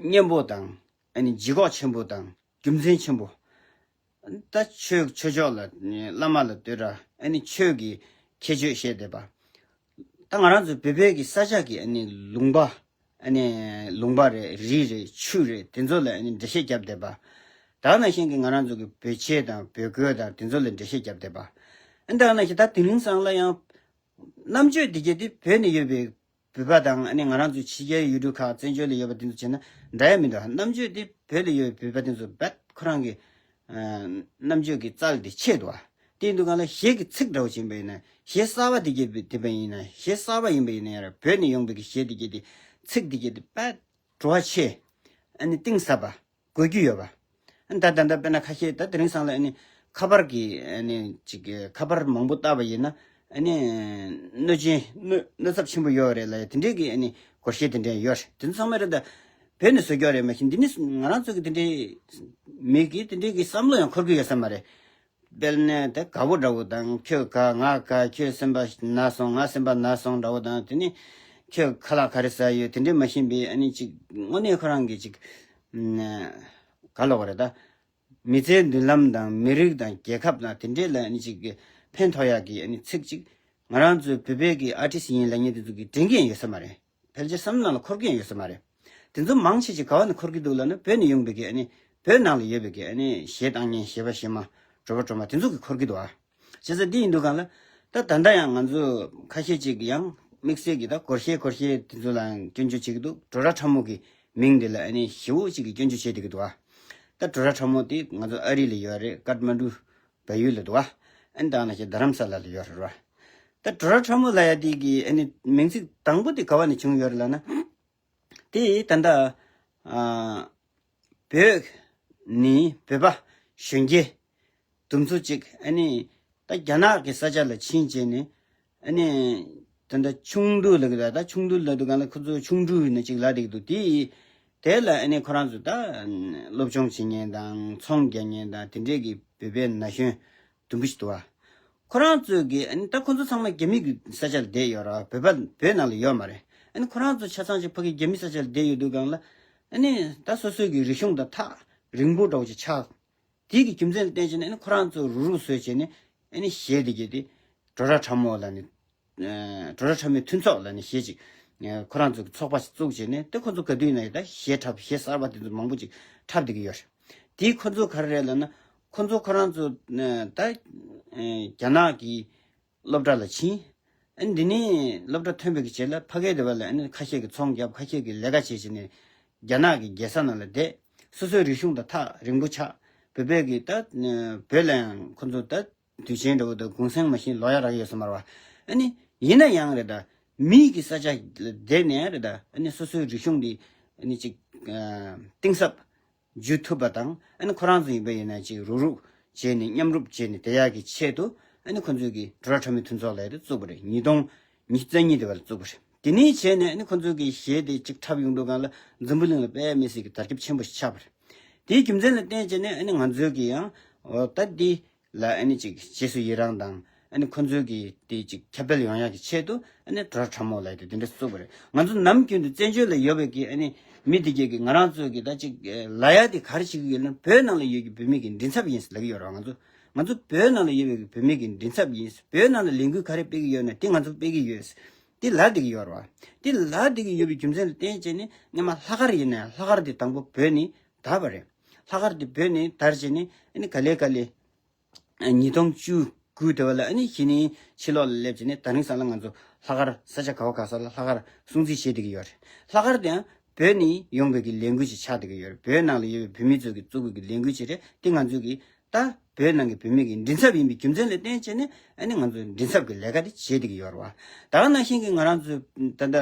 སྙན་པོ་དང་ཨ་ནི་ལྗིད་ཁོག་ཆེན་པོ་དང་རྒྱུ་མཚན་ཆེན་པོ། ད་ཆོས་ཆོས་ཕྱོགས་ལ་བླ་མ་ལ་བསྟོད་ར། ཨ་ནི་ཆོས་ཀྱི་ཁྱད་ཆོས་བཤད་བསྡད་པ། ད་ང་རང་ཚོ་བོད་པའི་གི་ས་ཆ་གི་ཨ་ནི་ལུང་པ། ཨ་ནི་ལུང་པ་རེད། རི་རེད། ཆུ་རེད། དེ་ཚོ་ལ་ཨ་ནི་འགྲེལ་བཤད་བརྒྱབ་བསྡད་པ། ད་ནང་བཞིན་གྱི་ང་རང་ཚོ་གི་བོད་ཆས་དང་བོད་གོས་དང་དེ་ཚོ་ལ་འགྲེལ་བཤད་བརྒྱབ་བསྡད་པ། ཨ་ནི་ད་ནང་བཞིན་ད་དེ་རིང་སང་ལ་ཡང་རྣམ་དཔྱོད་འདི་གྱད་དེ་བོད་ནས་ཡོད་པའི་བོད་པ་དང་། ཨ་ནི་ང་རང་ཚོ་ཕྱི་རྒྱལ་ཡུལ་གྲུ་ཁག་བཙན་བྱོལ་ལ་ཡོད་པ་དེ་ཚོ་བྱས་ན་འདྲ་ཡ་མི་འདུག་རྣམ་དཔྱོད་དེ་བོད་ལ་ཡོད་པའི་བོད་པ་དེ་ཚོ་རྦད་ཁོ་རང་གི་ཨ་རྣམ་དཔྱོད་ཀྱི་རྩལ་དེ་ཆེ་འདུག་ཨ། དེ་ཡིན་དུས་གང་ལ་གཞས་ཀྱི་ཚིག་འདྲ་བོ་ཅིག་ཡིན་པ་ཡིན་ན། གཞས་གསར་པ་དེ་གྱད་དེ་པ་ཡིན་ན། གཞས་གསར་པ་ཡིན་པ་ཡིན་ན་ཡང་ར། བོད་ནས་ཡོང་པའི་གི་གཞས་དེ་གྱད་དེ་ཚིག་དེ་གྱད་དེ་རྦད་བྲོ་བ་ཆེ། ཨ་ནི་གཏིང་ཟབ་པ། གོ་རྒྱུ་ཡོད་པ། ཨ་ནི་ད་ད་ལྟ་དཔེར་ན་ཁ་ཤས་ད་དེ་རིང་སང་ལ་ཨ་ནི་ཁ་པར་གྱི་ཨ་ནི་ཅིག་ཁ་པར་མང་པོ་བཏགས་པ་ཡིན་ན། ཨ་ནི་གནོད་སྦྱིན་གནོད་གནོད་ཚབས་ཆེན་པོ་ཡོད་རེད་ལ། དེ་འདྲའི་གི་ཨ་ནི་སྒོར་གཞས་དེ་འདྲ་ཡོད་རེད། དེ་ཚོ་ཚང་མ་རེད། ད་བོད་ནས་བཟོ་རྒྱུ་རེད། མ་གཞི་འདི་ནི་ང་རང་ཚོ་གི་དེ་འདྲའི་མི་གི་དེ་འདྲའི་གི་བསམ་བློ་ཡང་འཁོར་གི་ཡོད་ས་མ་རེད། དཔེར་ན་ད་དགའ་པོ་འདྲ་བོ་དང་། ཁྱོད་དགའ་ང་དགའ། ཁྱོད་སེམས་པ་ན་སོང་ང་སེམས་པ་ན་སོང་འདྲ་བོ་དང་། དེ་ནི་ཁྱོད་ཁ་ལག་ག་རེ་ཟ་ཡོད་དེ་འདྲའི་མ་ཤེས་པའི་ཨ་ནི་ཅིག་དངོས་གནས་ཁོ་རང་གི་ཅིག་ག་ལབ་དགོས་རེད། ད་མི་ཚེའི་མདུན་ལམ་དང་མི་རིགས་དང་རྒྱལ་ཁབ་དང་དེ་འདྲའི་ལ་ཨ་ནི་ཅིག་ཕན་ཐོགས་ཡག་གི་ཨ་ནི་ཚིག་ཅིག་ང་རང་ཚོའི་བོད་པའི་གི་ཨར་ཊིསི་ཡིན་ལབ་མཁན་དེ་ཚོ་གི་དྲན་གྱི་ཡོད་ས་མ་རེད། ཕལ་ཆེར་བསམ་བློ་ནང་ལ་འཁོར་གྱི་ཡོད་ས་མ་རེད། དེ་ཚོ་མང་ཆེ་ཅིག་ག་བ་ནས་འཁོར་གྱི་འདུག་ལབ་ན། བོད་ནས་ཡོང་པའི་གི་ཨ་ནི་བོད་ནང་ལ་ཡོད་པའི་གི་ཨ་ནི་གཞས་བཏང་མཁན་གཞས་པ་གཞས་མ་གྲོགས་པོ་གྲོགས་མོ་དེ་ཚོ་གིས་འཁོར་གྱི་འདུག་ཨ། བྱས་ཙང་འདི་ཡིན་དུས་གང་ལ། ད་ད་ལྟ་ཡང་ང་ཚོ་ཁ་ཤས་ཅིག་ཡང་དམིགས་བསལ་གྱི་ད་སྒོར་གཞས་སྒོར་གཞས་དེ་ཚོ་ལ་ཡང་སྐྱོན་བརྗོད་བྱེད་ཀྱི་འདུག་བྲོ་ར་ཁྲ་མོ་གི་མིང་དེ་ལ་ཨ་ནི་ཞེ་པོ་ཅིག་གི་སྐྱོན་བརྗོད་བྱེད་བསྡད་ཀྱི་འདུག་ཨ། ད་བྲོ་ར་ཁྲ་མོ་དེ་ང་ཚོ་ཨ་རི་ལ་ཡོད་རེད། ཀཏ་མན་ཌུ་བལ་ཡུལ་ལ་འདུག་ཨ། ཨ་ནི་ད་ནང་བཞིན་རྡ་རམ་ས་ལ་ལ་ཡོད་རེད་བ། ད་བྲོ་ར་ཁྲ་མོ་ལབ་ཡ་དེ་གི་ཨ་ནི་མིང་ཚིག་དང་པོ་དེ་ག་བ་ནས་བྱུང་ཡོད་རེད་ལབ་ན། དེ་ད་ལྟ་ཨ་བོད་ནི་བོད་པ་གཞོན་སྐྱེས་དུམ་ཚོ་གཅིག་ཨ་ནི་ད་རྒྱ་ནག་གི་ས་ཆ་ལ་ཕྱིན་བྱས་ནས། ཨ་ནི་ད་ལྟ་ཆུང་དུས་ལབ་ཀྱི་འདུག་ད་ཆུང་དུས་ལབ་དུས་གང་ལ་ཁོ་ཚོ་ཆུང་དུས་ཡིན་ན་ཅིག་ལབ་བསྡད་ཀྱི་འདུག་དེ་དེ་ལ་ཨ་ནི་ཁོ་རང་ཚོ་ད་སློབ་སྦྱོང་བྱེད་མཁན་དང་ཚོང་རྒྱག་མཁན་དང་དེ་འདྲས་ཀྱི་བོད་པའི་ན་གཞོན་དུམ་བུ་ཞིག་འདུག་བ། ཁོ་རང་ཚོས་ཀྱི་ཨ་ནི་ད་ཁོ་ཚོ་ཚང་མ་རྒྱ་མི་གི་ས་ཆ་ལ་བསྡད་ཡོད་ར། བོད་པ་བོད་ནང་ལ་ཡོད་མ་རེད། ཨ་ནི་ཁོ་རང་ཚོ་ཆ་ཚང་ཅིག་ཕ་གི་རྒྱ་མི་ས་ཆ་ལ་བསྡད་ཡོད་དུས་གང་ལ། ཨ་ནི་ད་སོ་སོའི་གི་རིག་གཞུང་དང་ཐག་རིང་པོ་འདྲ་བོ་ཅིག་ཆགས། དེ་གི་རྒྱུ་མཚན་ལ་བརྟེན་བྱས་ནས་ཨ་ནི་ཁོ་རང་ཚོ་རུག་རུག་བཟོས་བྱས་ནས། ཨ་ནི་གཞས་དེ་གྱད་དེ་བྲོ་ར་ཁྲ་མོ་ལབ་ནས། ཨ་བྲོ་ར་ཁྲ་མོའི་མཐུན་ཚོགས་ལབ་ནས་གཞས་ཅིག་ཨ་ཁོ་རང་ཚོ་གི་ཚོགས་པ་ཞིག་བཙུགས་བྱས་ནས། དེ་ཁོ་ཚོ་ག་དུས་ན་ཡང་ད་གཞས་འཁྲབ། གཞས་གསར་པ་དེ་ཚོ་མང་པོ་ཅིག་འཁྲབ་བསྡད་ཀྱི་ཡོད་རེད། དེ་ཁོ་ཚོ་ག་རེ་རེད་ལབ་ན། ཁོ་ཚོ་ཁོ་རང་ཚོ་ཨ་ད་ཨ་རྒྱ་ནག་གི་སློབ་གྲྭ་ལ་ཕྱིན། ཨ་ནི་འདི་ནས་སློབ་གྲྭ་ཐོན་པའི་གི་རྗེས་ལ་ཕ་གིར་དེ་བ་ལ་ཨ་ནི་ཁ་ཤས་ཀྱིས་ཚོང་བརྒྱབ། ཁ་ཤས་ཀྱིས་ལས་ཀ་བྱས་བྱས་ནས་རྒྱ་ནག་གི་རྒྱལ་ས་ནང་ལ་བསྡད། སོ་སོའི་རིག་གཞུང་དང་ཐག་རིང་པོ་ཆགས། བོད་པའི་གི་ད་བོད་ལ་ཡང་ཁོ་ཚོ་ད་དུས་ཆེན་འདྲ་བོ་དང་གུང་སེང་མ་གཞི་ལོག་ཡ་རག་ཡོད་ས་མ་རེད་བ། ཨ་ནི་ཡིན་ན་ཡང་རེད་ད། མིའི་གི་ས་ཆ་ལ་བསྡད་ནས་རེད་ད། ཨ་ནི་སོ་སོའི་རིག་གཞུང་འདི་ཨ་ནི་ཅིག་ཨ་གཏིང་ཟབ་བརྒྱུད་ཐུབ་པ་དང་། ཨ་ནི་ཁོ་རང་ཚོ་ཡིན་པ་ཡིན་ན་ཅིག་རུག་རུག་བྱས་ནས་མཉམ་རུབ་བྱས་ནས་བསྡད་ཡག་གི་ཆེད་དུ། ཨ་ནི་ཁོ་ཚོས་ཀྱི་བྲོ་ར་ཁྲ་མོའི་མཐུན་ཚོགས་ལབ་ཡ་དེ་བཙུགས་པ་རེད། ཉིས་སྟོང་ཉི་ཤུ་རྩ་གཉིས་དེ་བར་ལ་བཙུགས་པ་རེད། དེ་ནས་བྱས་ནས་ཨ་ནི་ཁོ་ཚོས་ཀྱི་གཞས་དེ་ཅིག་འཁྲབ་ཡོང་དུས་གང་ལ་འཛམ་བུ་གླིང་ལ་དཔེ་མི་སྲིད་ཀྱི་དར་ཁྱབ་ཆེན་པོ་ཞིག་ཆགས་པ་རེད། དེའི་རྒྱུ་མཚན་ལ་བརྟེན་བྱས་ནས་ཨ་ནི་ང་ཚོས་ཀྱི་ཡང་འོ་ད་འདི་ལ་ཨ་ནི་ཅིག་རྗེས་སུ་ཡི་རང་དང་། ཨ་ནི་ཁོ་ཚོའི་གི་དེ་ཅིག་ཁྱབ་སྤེལ་ཡོང་ཡག་གི་ཆེད་དུ། ཨ་ནི་བྲོ་ར་ཁྲ་མོ་ལབ་ཡ་དེ་དེ་འདྲ་བཙུགས་པ་རེད། ང་ཚོ་ནམ་རྒྱུན་དུ་བཙན་བྱོལ་ལ་ཡོད་པའི་གི་ཨ་ནི་མི་དེ་གྱད་ཀྱིས་ང་རང་ཚོ་གི་ད་ཅིག་ལབ་ཡ་དེ་ག་རེ་བྱེད་ཀྱི་ཡོད་ན། བོད་ནང་ལ་ཡོད་ཀྱི་བོད་མི་གི་མགྲིན་ཚབ་ཡིན་ལབ་ཀྱི་ཡོད་རེད་བ། ང་ཚོ་ང་ཚོ་བོད་ནང་ལ་ཡོད་པའི་གི་བོད་མི་གི་མགྲིན་ཚབ་ཡིན། བོད་ནང་ལ་ལས་འགུལ་ག་རེ་སྤེལ་གྱི་ཡོད་ན་དེ་ང་ཚོ་སྤེལ་གྱི་ཡོད། དེ་ལབ་བསྡད་ཀྱི་ཡོད་རེད་བ། དེ་ལབ་བསྡད་ཀྱི་ཡོད་པའི་རྒྱུ་མཚན་ལ་བརྟེན་བྱས་ནས། སྔོན་མ་ལྷག་དཀར་ཡིན་ན་ཡང་ལྷག་དཀར་དེ་དང་པོ་བོད་ནས་དར་བ་རེད། ལྷག་དཀར་དེ་བོད་ནས་དར་བྱས་ནས་ཨ་ནི་ག་ལེ་ག་ལེ། ཉིས་སྟོང་བཅུ་དགུ་དེ་བ་ལ་ཨ་ནི་གཞེས་ནིང་ཕྱི་ལོགས་ལ་སླེབས་བྱས་ནས་དེ་རིང་སང་ལ་ང་ཚོ་ལྷག་དཀར་ས་ཆ་ག་བ་ག་ས་ལ་ལྷག་དཀར་སྲུང་བརྩི་བྱེད་བསྡད་ཀྱི་ཡོད་རེད། ལྷག་དཀར་དེ་ཡང་ བོད་ནས་ཡོང་བའི་གི་ལས་འགུལ་ཅིག་ཆགས་བསྡད་ཀྱི་ཡོད་རེད། བོད་ནང་ལ་ཡོད་པའི་བོད་མི་ཚོ་གིས་བཙུགས་པའི་གི་ལས་འགུལ་ཅིག་རེད། དེ་ང་ཚོ་གིས་ད་བོད་ནང་གི་བོད་མི་གི་མགྲིན་ཚབ་ཡིན་པའི་རྒྱུ་མཚན་ལ་བརྟེན་བྱས་ནས་ཨ་ནི་ང་ཚོ་མགྲིན་ཚབ་ཀྱི་ལས་ཀ་དེ་བྱེད་བསྡད་ཀྱི་ཡོད་རེད་བ། ད་ག་ནང་བཞིན་གྱི་ང་རང་ཚོ་ད་ལྟ་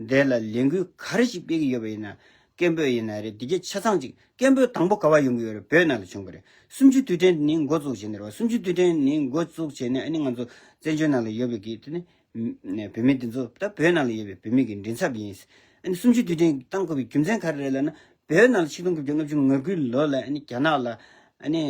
འདི་ལ་ལས་འགུལ་ག་རེ་ཞིག་སྤེལ་གྱི་ཡོད་པ་ཡིན་ན། སྐད་འབོད་ཡིན་ན་རེད། འདི་གའི་ཆ་ཚང་ཅིག་སྐད་འབོད་དང་པོ་ག་བ་ཡོང་གི་ཡོད་རེད། བོད་ནང་ལ་བྱུང་བ་རེད། གསུམ་བཅུའི་དུས་དྲན་ནི་འགོ་བཙུགས་བྱས་ནས་རེད་བ། གསུམ་བཅུའི་དུས་དྲན་ནི་འགོ་བཙུགས་བྱས་ནས་ཨ་ནི་ང་ཚོ་བཙན་བྱོལ་ནང་ལ་ཡོད་པའི་གི་དེ་ནི་བོད་མི་འདི་ཚོ་ད་བོད་ནང་ལ་ཡོད་པའི་བོད་མི་གི་མགྲིན་ཚབ་ཡིན། ཨ་ནི་གསུམ་བཅུའི་དུས་དྲན་བཏང་དགོས་པའི་རྒྱུ་མཚན་ག་རེ་རེད་ལབ་ན། བོད་ནང་ལ་ཆིག་སྟོང་དགུ་བརྒྱ་ལྔ་བཅུ་ང་དགུའི་ལོ་ལ་ཨ་ནི་རྒྱ་ནག་ལ་ཨ་ནི་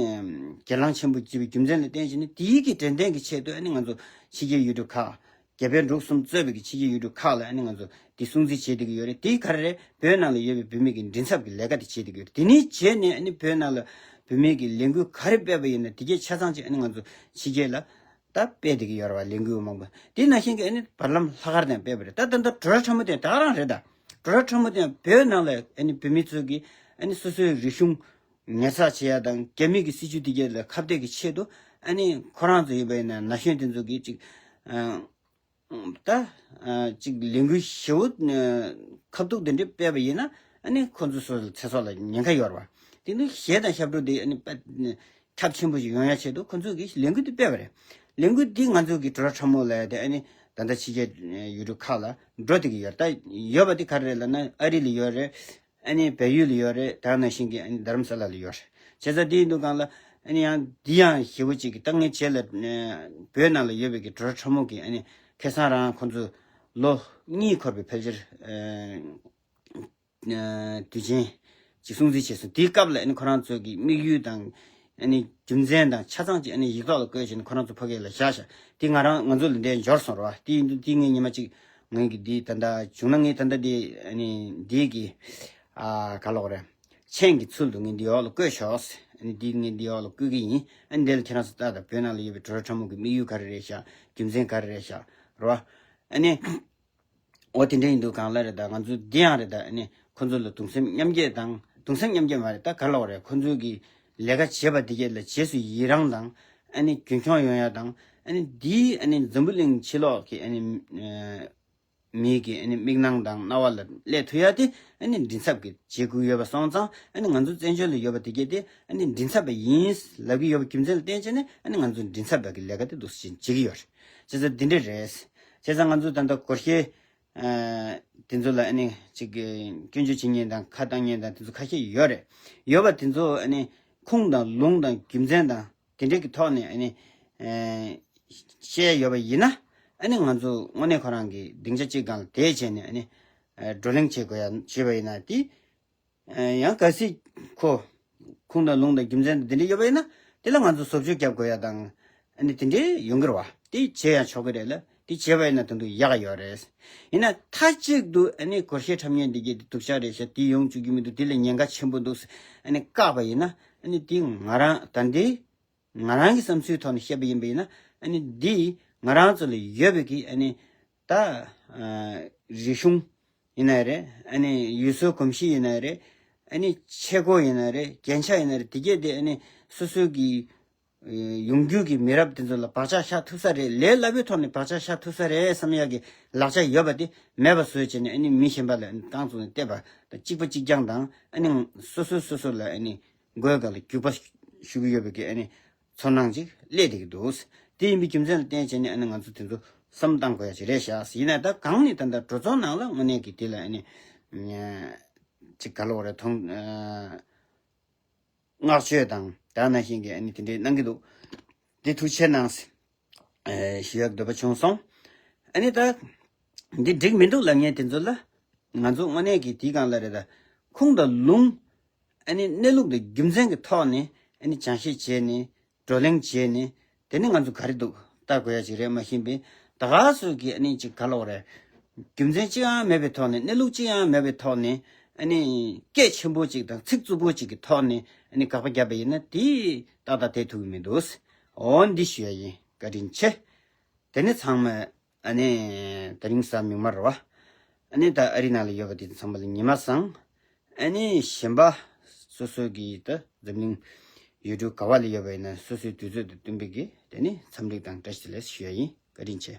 གྱེན་ལངས་ཆེན་པོ་བྱས་པའི་རྒྱུ་མཚན་ལ་བརྟེན་བྱས་ནས་དེའི་གི་དྲན་རྟེན་གྱི་ཆེད་དུ་ཨ་ནི་ང་ཚོ་ཕྱི་རྒྱལ་ཡུལ་གྲུ་ཁག་རྒྱ་བལ་འབྲུག་གསུམ་གཙོས་པའི་གི་ཕྱི་རྒྱལ་ཡུལ་གྲུ་ཁག་ལ་ཨ་ནི་ང་ཚོ་དེ་སྲུང་བརྩི་བྱེད་བསྡད་ཀྱི་ཡོད་རེད། དེ་ག་རེ་རེད། བོད་ནང་ལ་ཡོད་པའི་བོད་མི་གི་མགྲིན་ཚབ་ཀྱི་ལས་ཀ་དེ་བྱེད་བསྡད་ཀྱི་ཡོད་རེད། དེ་ནས་བྱས་ནས་ཨ་ནི་བོད་ནང་ལ་བོད་མི་གི་ལས་འགུལ་ག་རེ་སྤེལ་བ་ཡིན་ན་དེ་གའི་ཆ་ཚང་ཅིག་ཨ་ནི་ང་ཚོ་ཕྱི་རྒྱལ་ལ་ད་སྤེལ་བསྡད་ཀྱི་ཡོད་རེད་བ། ལས་འགུལ་མང་པོ་དེ་ནང་བཞིན་གྱི་ཨ་ནི་བར་ལམ་ལྷག་དཀར་དང་སྤེལ་བ་རེད། ད་ད་ལྟ་བྲོ་ར་ཁྲ་མོ་དེ་ད་ག་རང་རེད། ད་བྲོ་ར་ཁྲ་མོ་དེ་བོད་ནང་ལ་ཨ་ནི་བོད་མི་ཚོ་གི་ཨ་ནི་སོ་སོའི་རིག་གཞུང་ཉར་ཚགས་བྱེད་ཡ་དང་རྒྱ་མི་གི་སྲིད་ཇུས་དེ་གའི་ལ་ཁ་གཏད་ཀྱི་ཆེད་དུ་ཨ་ནི་ཁོ་རང་ཚོ་ཡིན་པ་ཡིན་ན་ན་གཞོན་དེ་ཚོ་གིས་ཅིག་ཨ། ད་ཅིག་ལས་འགུལ་ཞེ་བོ་ཁ་ཐུག་དེ་འདྲ་སྤེལ་བ་ཡིན་ན་ཨ་ནི་ཁོ་ཚོ་སོ་སོའི་ཚེ་སྲོག་ལ་ཉེན་ཁ་ཡོད་རེད་བ། དེ་ནི་གཞས་དང་ཞབས་བྲོ་དེ་ཨ་ནི་དཔེ་ཁྱབ་ཆེན་པོ་ཞིག་ཡོང་ཡ་ཆེད་དུ་ཁོ་ཚོ་གིས་ལས་འགུལ་དེ་སྤེལ་བ་རེད། ལས་འགུལ་འདི་ང་ཚོ་གི་བྲོ་ར་ཁྲ་མོ་ལབ་ཡ་དེ་ཨ་ནི་ད་ལྟ་ཕྱི་རྒྱལ་ཡུལ་གྲུ་ཁག་ལ་འགྲོ་བསྡད་ཀྱི་ཡོད་རེད། ད་ཡོད་པ་དེ་ག་རེ་རེད་ལབ་ན་ཨ་རི་ལ་ཡོད་རེད། ཨ་ནི་བལ་ཡུལ་ལ་ཡོད་རེད། ད་ནང་བཞིན་གྱི་ཨ་ནི་རྡ་རམ་ས་ལ་ལ་ཡོད་རེད། བྱས་ཙང་དེ་ཡིན་དུས་སྒང་ལ་ཨ་ནི་ཡང་འདི་ཡང་ཞེ་བོ་ཅིག་གི་ད་ངའི་རྗེས་ལ་ཨ་བོད་ནང་ལ་ཡོད་པའི་གི་བྲོ་ར་ཁྲ་མོ་གི་ཨ་ནི་ཁ་སང་རང་ཁོང་ཚོ་ལོ་གཉིས་འཁོར་བའི་ཕལ་ཆེར་ཨ་ཨ་དུས་ཆེན་ཅིག་སྲུང་བརྩི་བྱས་སོང་། དེའི་སྐབས་ལ་ཨ་ནི་ཁོ་རང་ཚོ་གི་དམིགས་ཡུལ་དང་ཨ་ནི་རྒྱུ་མཚན་དང་ཆ་ཚང་ཅིག་ཨ་ནི་ཡིག་ཐོག་ལ་བཀོད་བྱས་ནས་ཁོ་རང་ཚོ་ཕ་གི་ལ་བཞག་ཤག་དེ་ང་རང་ང་ཚོ་ལ་འདས་འབྱོར་སོང་རེད་བ། དེ་ཡིན་དུས་དེ་ངས་ཉི་མ་གཅིག་ངའི་གི་འདི་ད་ལྟ་བྱུང་ན་ངས་ད་ལྟ་འདི་ཨ་ནི་འདི་གི་ཨ་ག་ལབ་དགོས་རེད། མཆན་གྱི་ཚུལ་དུ་ངས་འདི་འོག་ལ་བཀོད་ཤོག་ཨ་ནི་འདི་ངས་འདི་འོག་ལ་བཀོད་ཀྱི་ཡིན། ཨ་ནི་འདི་ལ་ཁྱེད་རང་ཚོ་ལྟ་དང་། བོད་ནང་ལ་ཡོད་པའི་བྲོ་ར་ཁྲ་མོ་གི་དམིགས་ཡུལ་ག་རེ་རེད་ཤག་རྒྱུ་མཚན་ག་རེ་རེད་ཤག་རེད་བ། ཨ་ནི། འོ་དེ་འདྲ་ཡིན་དུས་སྒང་ལ་རེད། ད་ང་ཚོ་འདི་ཡང་རེད། ད་ཨ་ནི་ཁོ་ཚོ་ལ་གདུང་སེམས་མཉམ་སྐྱེད་དང་། གདུང་སེམས་མཉམ་སྐྱེད་མ་རེད། ད་ག་ལབ་དགོས་རེད། ཁོ་ཚོ་གི་ལས་ཀ་བྱེད་པ་དེ་གས་ལ་རྗེས་སུ་ཡི་རང་དང་། ཨ་ནི་རྒྱུན་འཁྱོངས་ཡོང་ཡ་དང་། ཨ་ནི་འདིའི་ཨ་ནི་འཛམ་བུ་གླིང་ཕྱི་ལོགས་ཀྱི་ཨ་ནི་ཨ་མི་གི་ཨ་ནི་མིག་ནང་དང་རྣ་བ་ལ་སླེབས་ཐུབ་ཡ་དེ་ཨ་ནི་མགྲིན་ཚབ་ཀྱི་བྱེད་དགོས་ཡོད་པ་སོང་ཙང་། ཨ་ནི་ང་ཚོ་བཙན་བྱོལ་ལ་ཡོད་པ་དེ་གས་དེ་ཨ་ནི་མགྲིན་ཚབ་པ་ཡིན་ལབ་ཀྱི་ཡོད་པ་རྒྱུ་མཚན་ལ་བརྟེན་བྱས་ནས་ཨ་ནི་ང་ཚོ་མགྲིན་ཚབ་པ་གི་ལས་ཀ་དེ་འདུག་སེ་བྱེད་ཀྱི་ཡོད་རེད། བྱས་ཙང་འདི་འདྲ་རེད། བྱས་ཙང་ང་ཚོ་ད་ལྟ་སྒོར་གཞས་ཨ་དེ་ཚོ་ལ་ཨ་ནི་ཅིག་གི་སྐྱོན་བརྗོད་བྱེད་མཁན་དང་ཁ་བཏང་མཁན་དང་དེ་ཚོ་ཁ་ཤས་ཡོད་རེད། ཡོད་པ་དེ་ཚོ་ཨ་ནི་ཁུངས་དང་ལུང་དང་རྒྱུ་མཚན་དང་དེ་འདྲས་ཀྱི་ཐོག་ནས་ཨ་ནི་ཨ་བཤད་ཡོད་པ་ཡིན་ན། ཨ་ནི་ང་ཚོ་དངོས་གནས་ཁོ་རང་གི་སྡིངས་ཆ་གཅིག་སྒང་ལ་བསྡད་བྱས་ནས་ཨ་ནི་ཨ་བགྲོ་གླེང་བྱེད་དགོས་ཡ་བྱས་པ་ཡིན་ན་དེ། ཡང་གལ་སྲིད་ཁོ་ཁུངས་དང་ལུང་དང་རྒྱུ་མཚན་དང་དེ་འདྲ་ཡོད་པ་ཡིན་ན། དེ་ལ་ང་ཚོ་བཟོ་བཅོས་རྒྱབ་དགོས་ཡ་དང་། ཨ་ནི་དེ་འདྲའི་ཡོང་གི་རེད་བ། དེ་བྱས་ཡང་ཆོག་གི་རེད་ལ། དེ་བྱས་པ་ཡིན་ན་ད་དུང་ཡག་ཡོད་རེད། ཡིན་ན་མཐའ་གཅིག་ཏུ་ཨ་ནི་སྒོར་གཞས་འཁྲབ་མཁན་འདི་གས་དེ་སྡུག་ཅག་རེད་ཤག་དེ་ཡོང་བཅུག་གི་མི་འདུག་དེ་ལ་ཉེན་ཁ་ཆེན་པོ་འདུག་ཨ་ནི་བཀག་པ་ཡིན་ན། ཨ་ནི་དེ་ང་རང་ད་འདི་ང་རང་གི་བསམ་ཚུལ་ཐོག་ནས་བཤད་པ་ཡིན་པ་ཡིན་ན། ཨ་ནི་འདི་ང་རང་ཚོ་ལ་ཡོད་པའི་གི་ཨ་ནི་ད་ཨ་རིག་གཞུང་ཡིན་ནའི་རེད། ཨ་ནི་ཡུལ་སྲོལ་གོམས་གཤིས་ཡིན་ནའི་རེད། ཨ་ནི་ཆས་གོས་ཡིན་ནའི་རེད། རྒྱན་ཆ་ཡིན་ནའི་རེད། དེ་གས་དེ་ཨ་ནི་སོ་སོའི་གི་ཡོང་རྒྱུ་གི་མི་རབས་དེ་ཚོ་ལ་བག་ཆགས་བཞག་ཐུབ་ས་རེད། ལས་སླ་པོའི་ཐོག་ནས་བག་ཆགས་བཞག་ཐུབ་ས་རེད་བསམ་ཡག་གི་ལག་ཆ་ཡོད་པ་དེ་མེད་པ་བཟོས་བྱས་ནས། ཨ་ནི་མི་གཞན་པ་ལ་ཨ་ནི་རྐང་བཙུགས་ནས་བལྟས་པ་དང་། གཅིག་པ་གཅིག་རྐྱང་དང་། ཨ་ནི་སོ་སོས་སོ་སོ་ལ་ཨ་ནི་མགོའི་སྒང་ལ་རྒྱུག་པ་གཞུ་གི་ཡོད་པའི་གི་ཨ་ནི་ཚོར་སྣང་ཅིག་སླེབས་བསྡད་ཀྱི་འདུག་དེ་ཡིན་པའི་རྒྱུ་མཚན་ལ་བརྟེན་བྱས་ནས་ཨ་ནི་ང་ཚོ་དེ་ཚོ་བསམ་བློ་བཏང་དགོས་ཡ་ཅིག་རེད་ཤག་ཡིན་ན་ད་གང་ནས་ད་ལྟ་གྲོས་ཚོགས་ནང་ལ་དངོས་གནས་ཀྱི་དེ་ལ་ཨ་ནི་ཅིག་ག་ལབ་དགོས་རེད། མཐོང་བསྔགས་བརྗོད་དང་ད་ནང་བཞིན་གྱི་ཨ་ནི་དེ་འདྲའི་གནང་གི་འདུག་དེ་ཐུགས་རྗེ་ཆེ་གནང་ཞུ་ཡག་འདོད་པ་བྱུང་སོང་། ཨ་ནི་ད་འདི་འགྲིག་མི་འདུག་ལབ་མཁན་དེ་ཚོ་ལ་ང་ཚོ་དངོས་གནས་ཀྱི་དེའི་སྒང་ལ་རེད། ད་ཁུངས་དང་ལུང་། ཨ་ནི་གནས་ལུགས་དང་རྒྱུ་མཚན་གྱི་ཐོག་ནས་ཨ་ནི་སྦྱང་བཤད་བྱས་ནས་བགྲོ་གླེང་བྱས་ནས། དེ་ནི་ང་ཚོ་ག་རེ་འདུག་ལྟ་དགོས་ཡ་ཅིག་རེད། མ་གཞི་པའི་ད་ག་སུ་གི་ཨ་ནི་ཅིག་ག་ལབ་དགོས་རེད། རྒྱུ་མཚན་ཅི་ཡང་མེད་པའི་ཐོག་ནས། གནས་ལུགས་ཅི་ཡང་མེད་པའི་ཐོག་ནས། ཨ་ནི་སྐད་ཆེན་པོ་ཅིག་དང་ཚིག་རྩུབ་པོ་ཅིག་གི་ཐོག་ནས་ཨ་ནི་དགག་པ་བརྒྱབ་པ་ཡིན་ན་དེ་ཏག་ཏག་དེ་ཐུབ་ཀྱི་མི་འདུག་འོ་འདི་ཞུ་ཡ་ཡིན། བཀའ་དྲིན་ཆེ། དེ་ནི་ཚང་མ་ཨ་ནི་དེ་རིང་གཟའ་མིག་དམར་རེད་བ། ཨ་ནི་ད་ཨ་རི་ནང་ལ་ཡོད་པ་དེ་ཚང་མ་ལ་ཉི་མ་བཟང་། ཨ་ནི་གཞན་པ་སོ་སོ་གི་ད་འཛམ་གླིང་ཡུལ་གྲུ་ག་བ་ལ་ཡོད་པ་ཡིན་ན་སོ་སོའི་དུས་ཚོད་དང་བསྟུན་པའི་གི་དེ་ནི་འཚམས་འདྲི་དང་བཀྲ་ཤིས་བདེ་ལེགས་ཞུ་ཡ་ཡིན། བཀའ་དྲིན་ཆེ།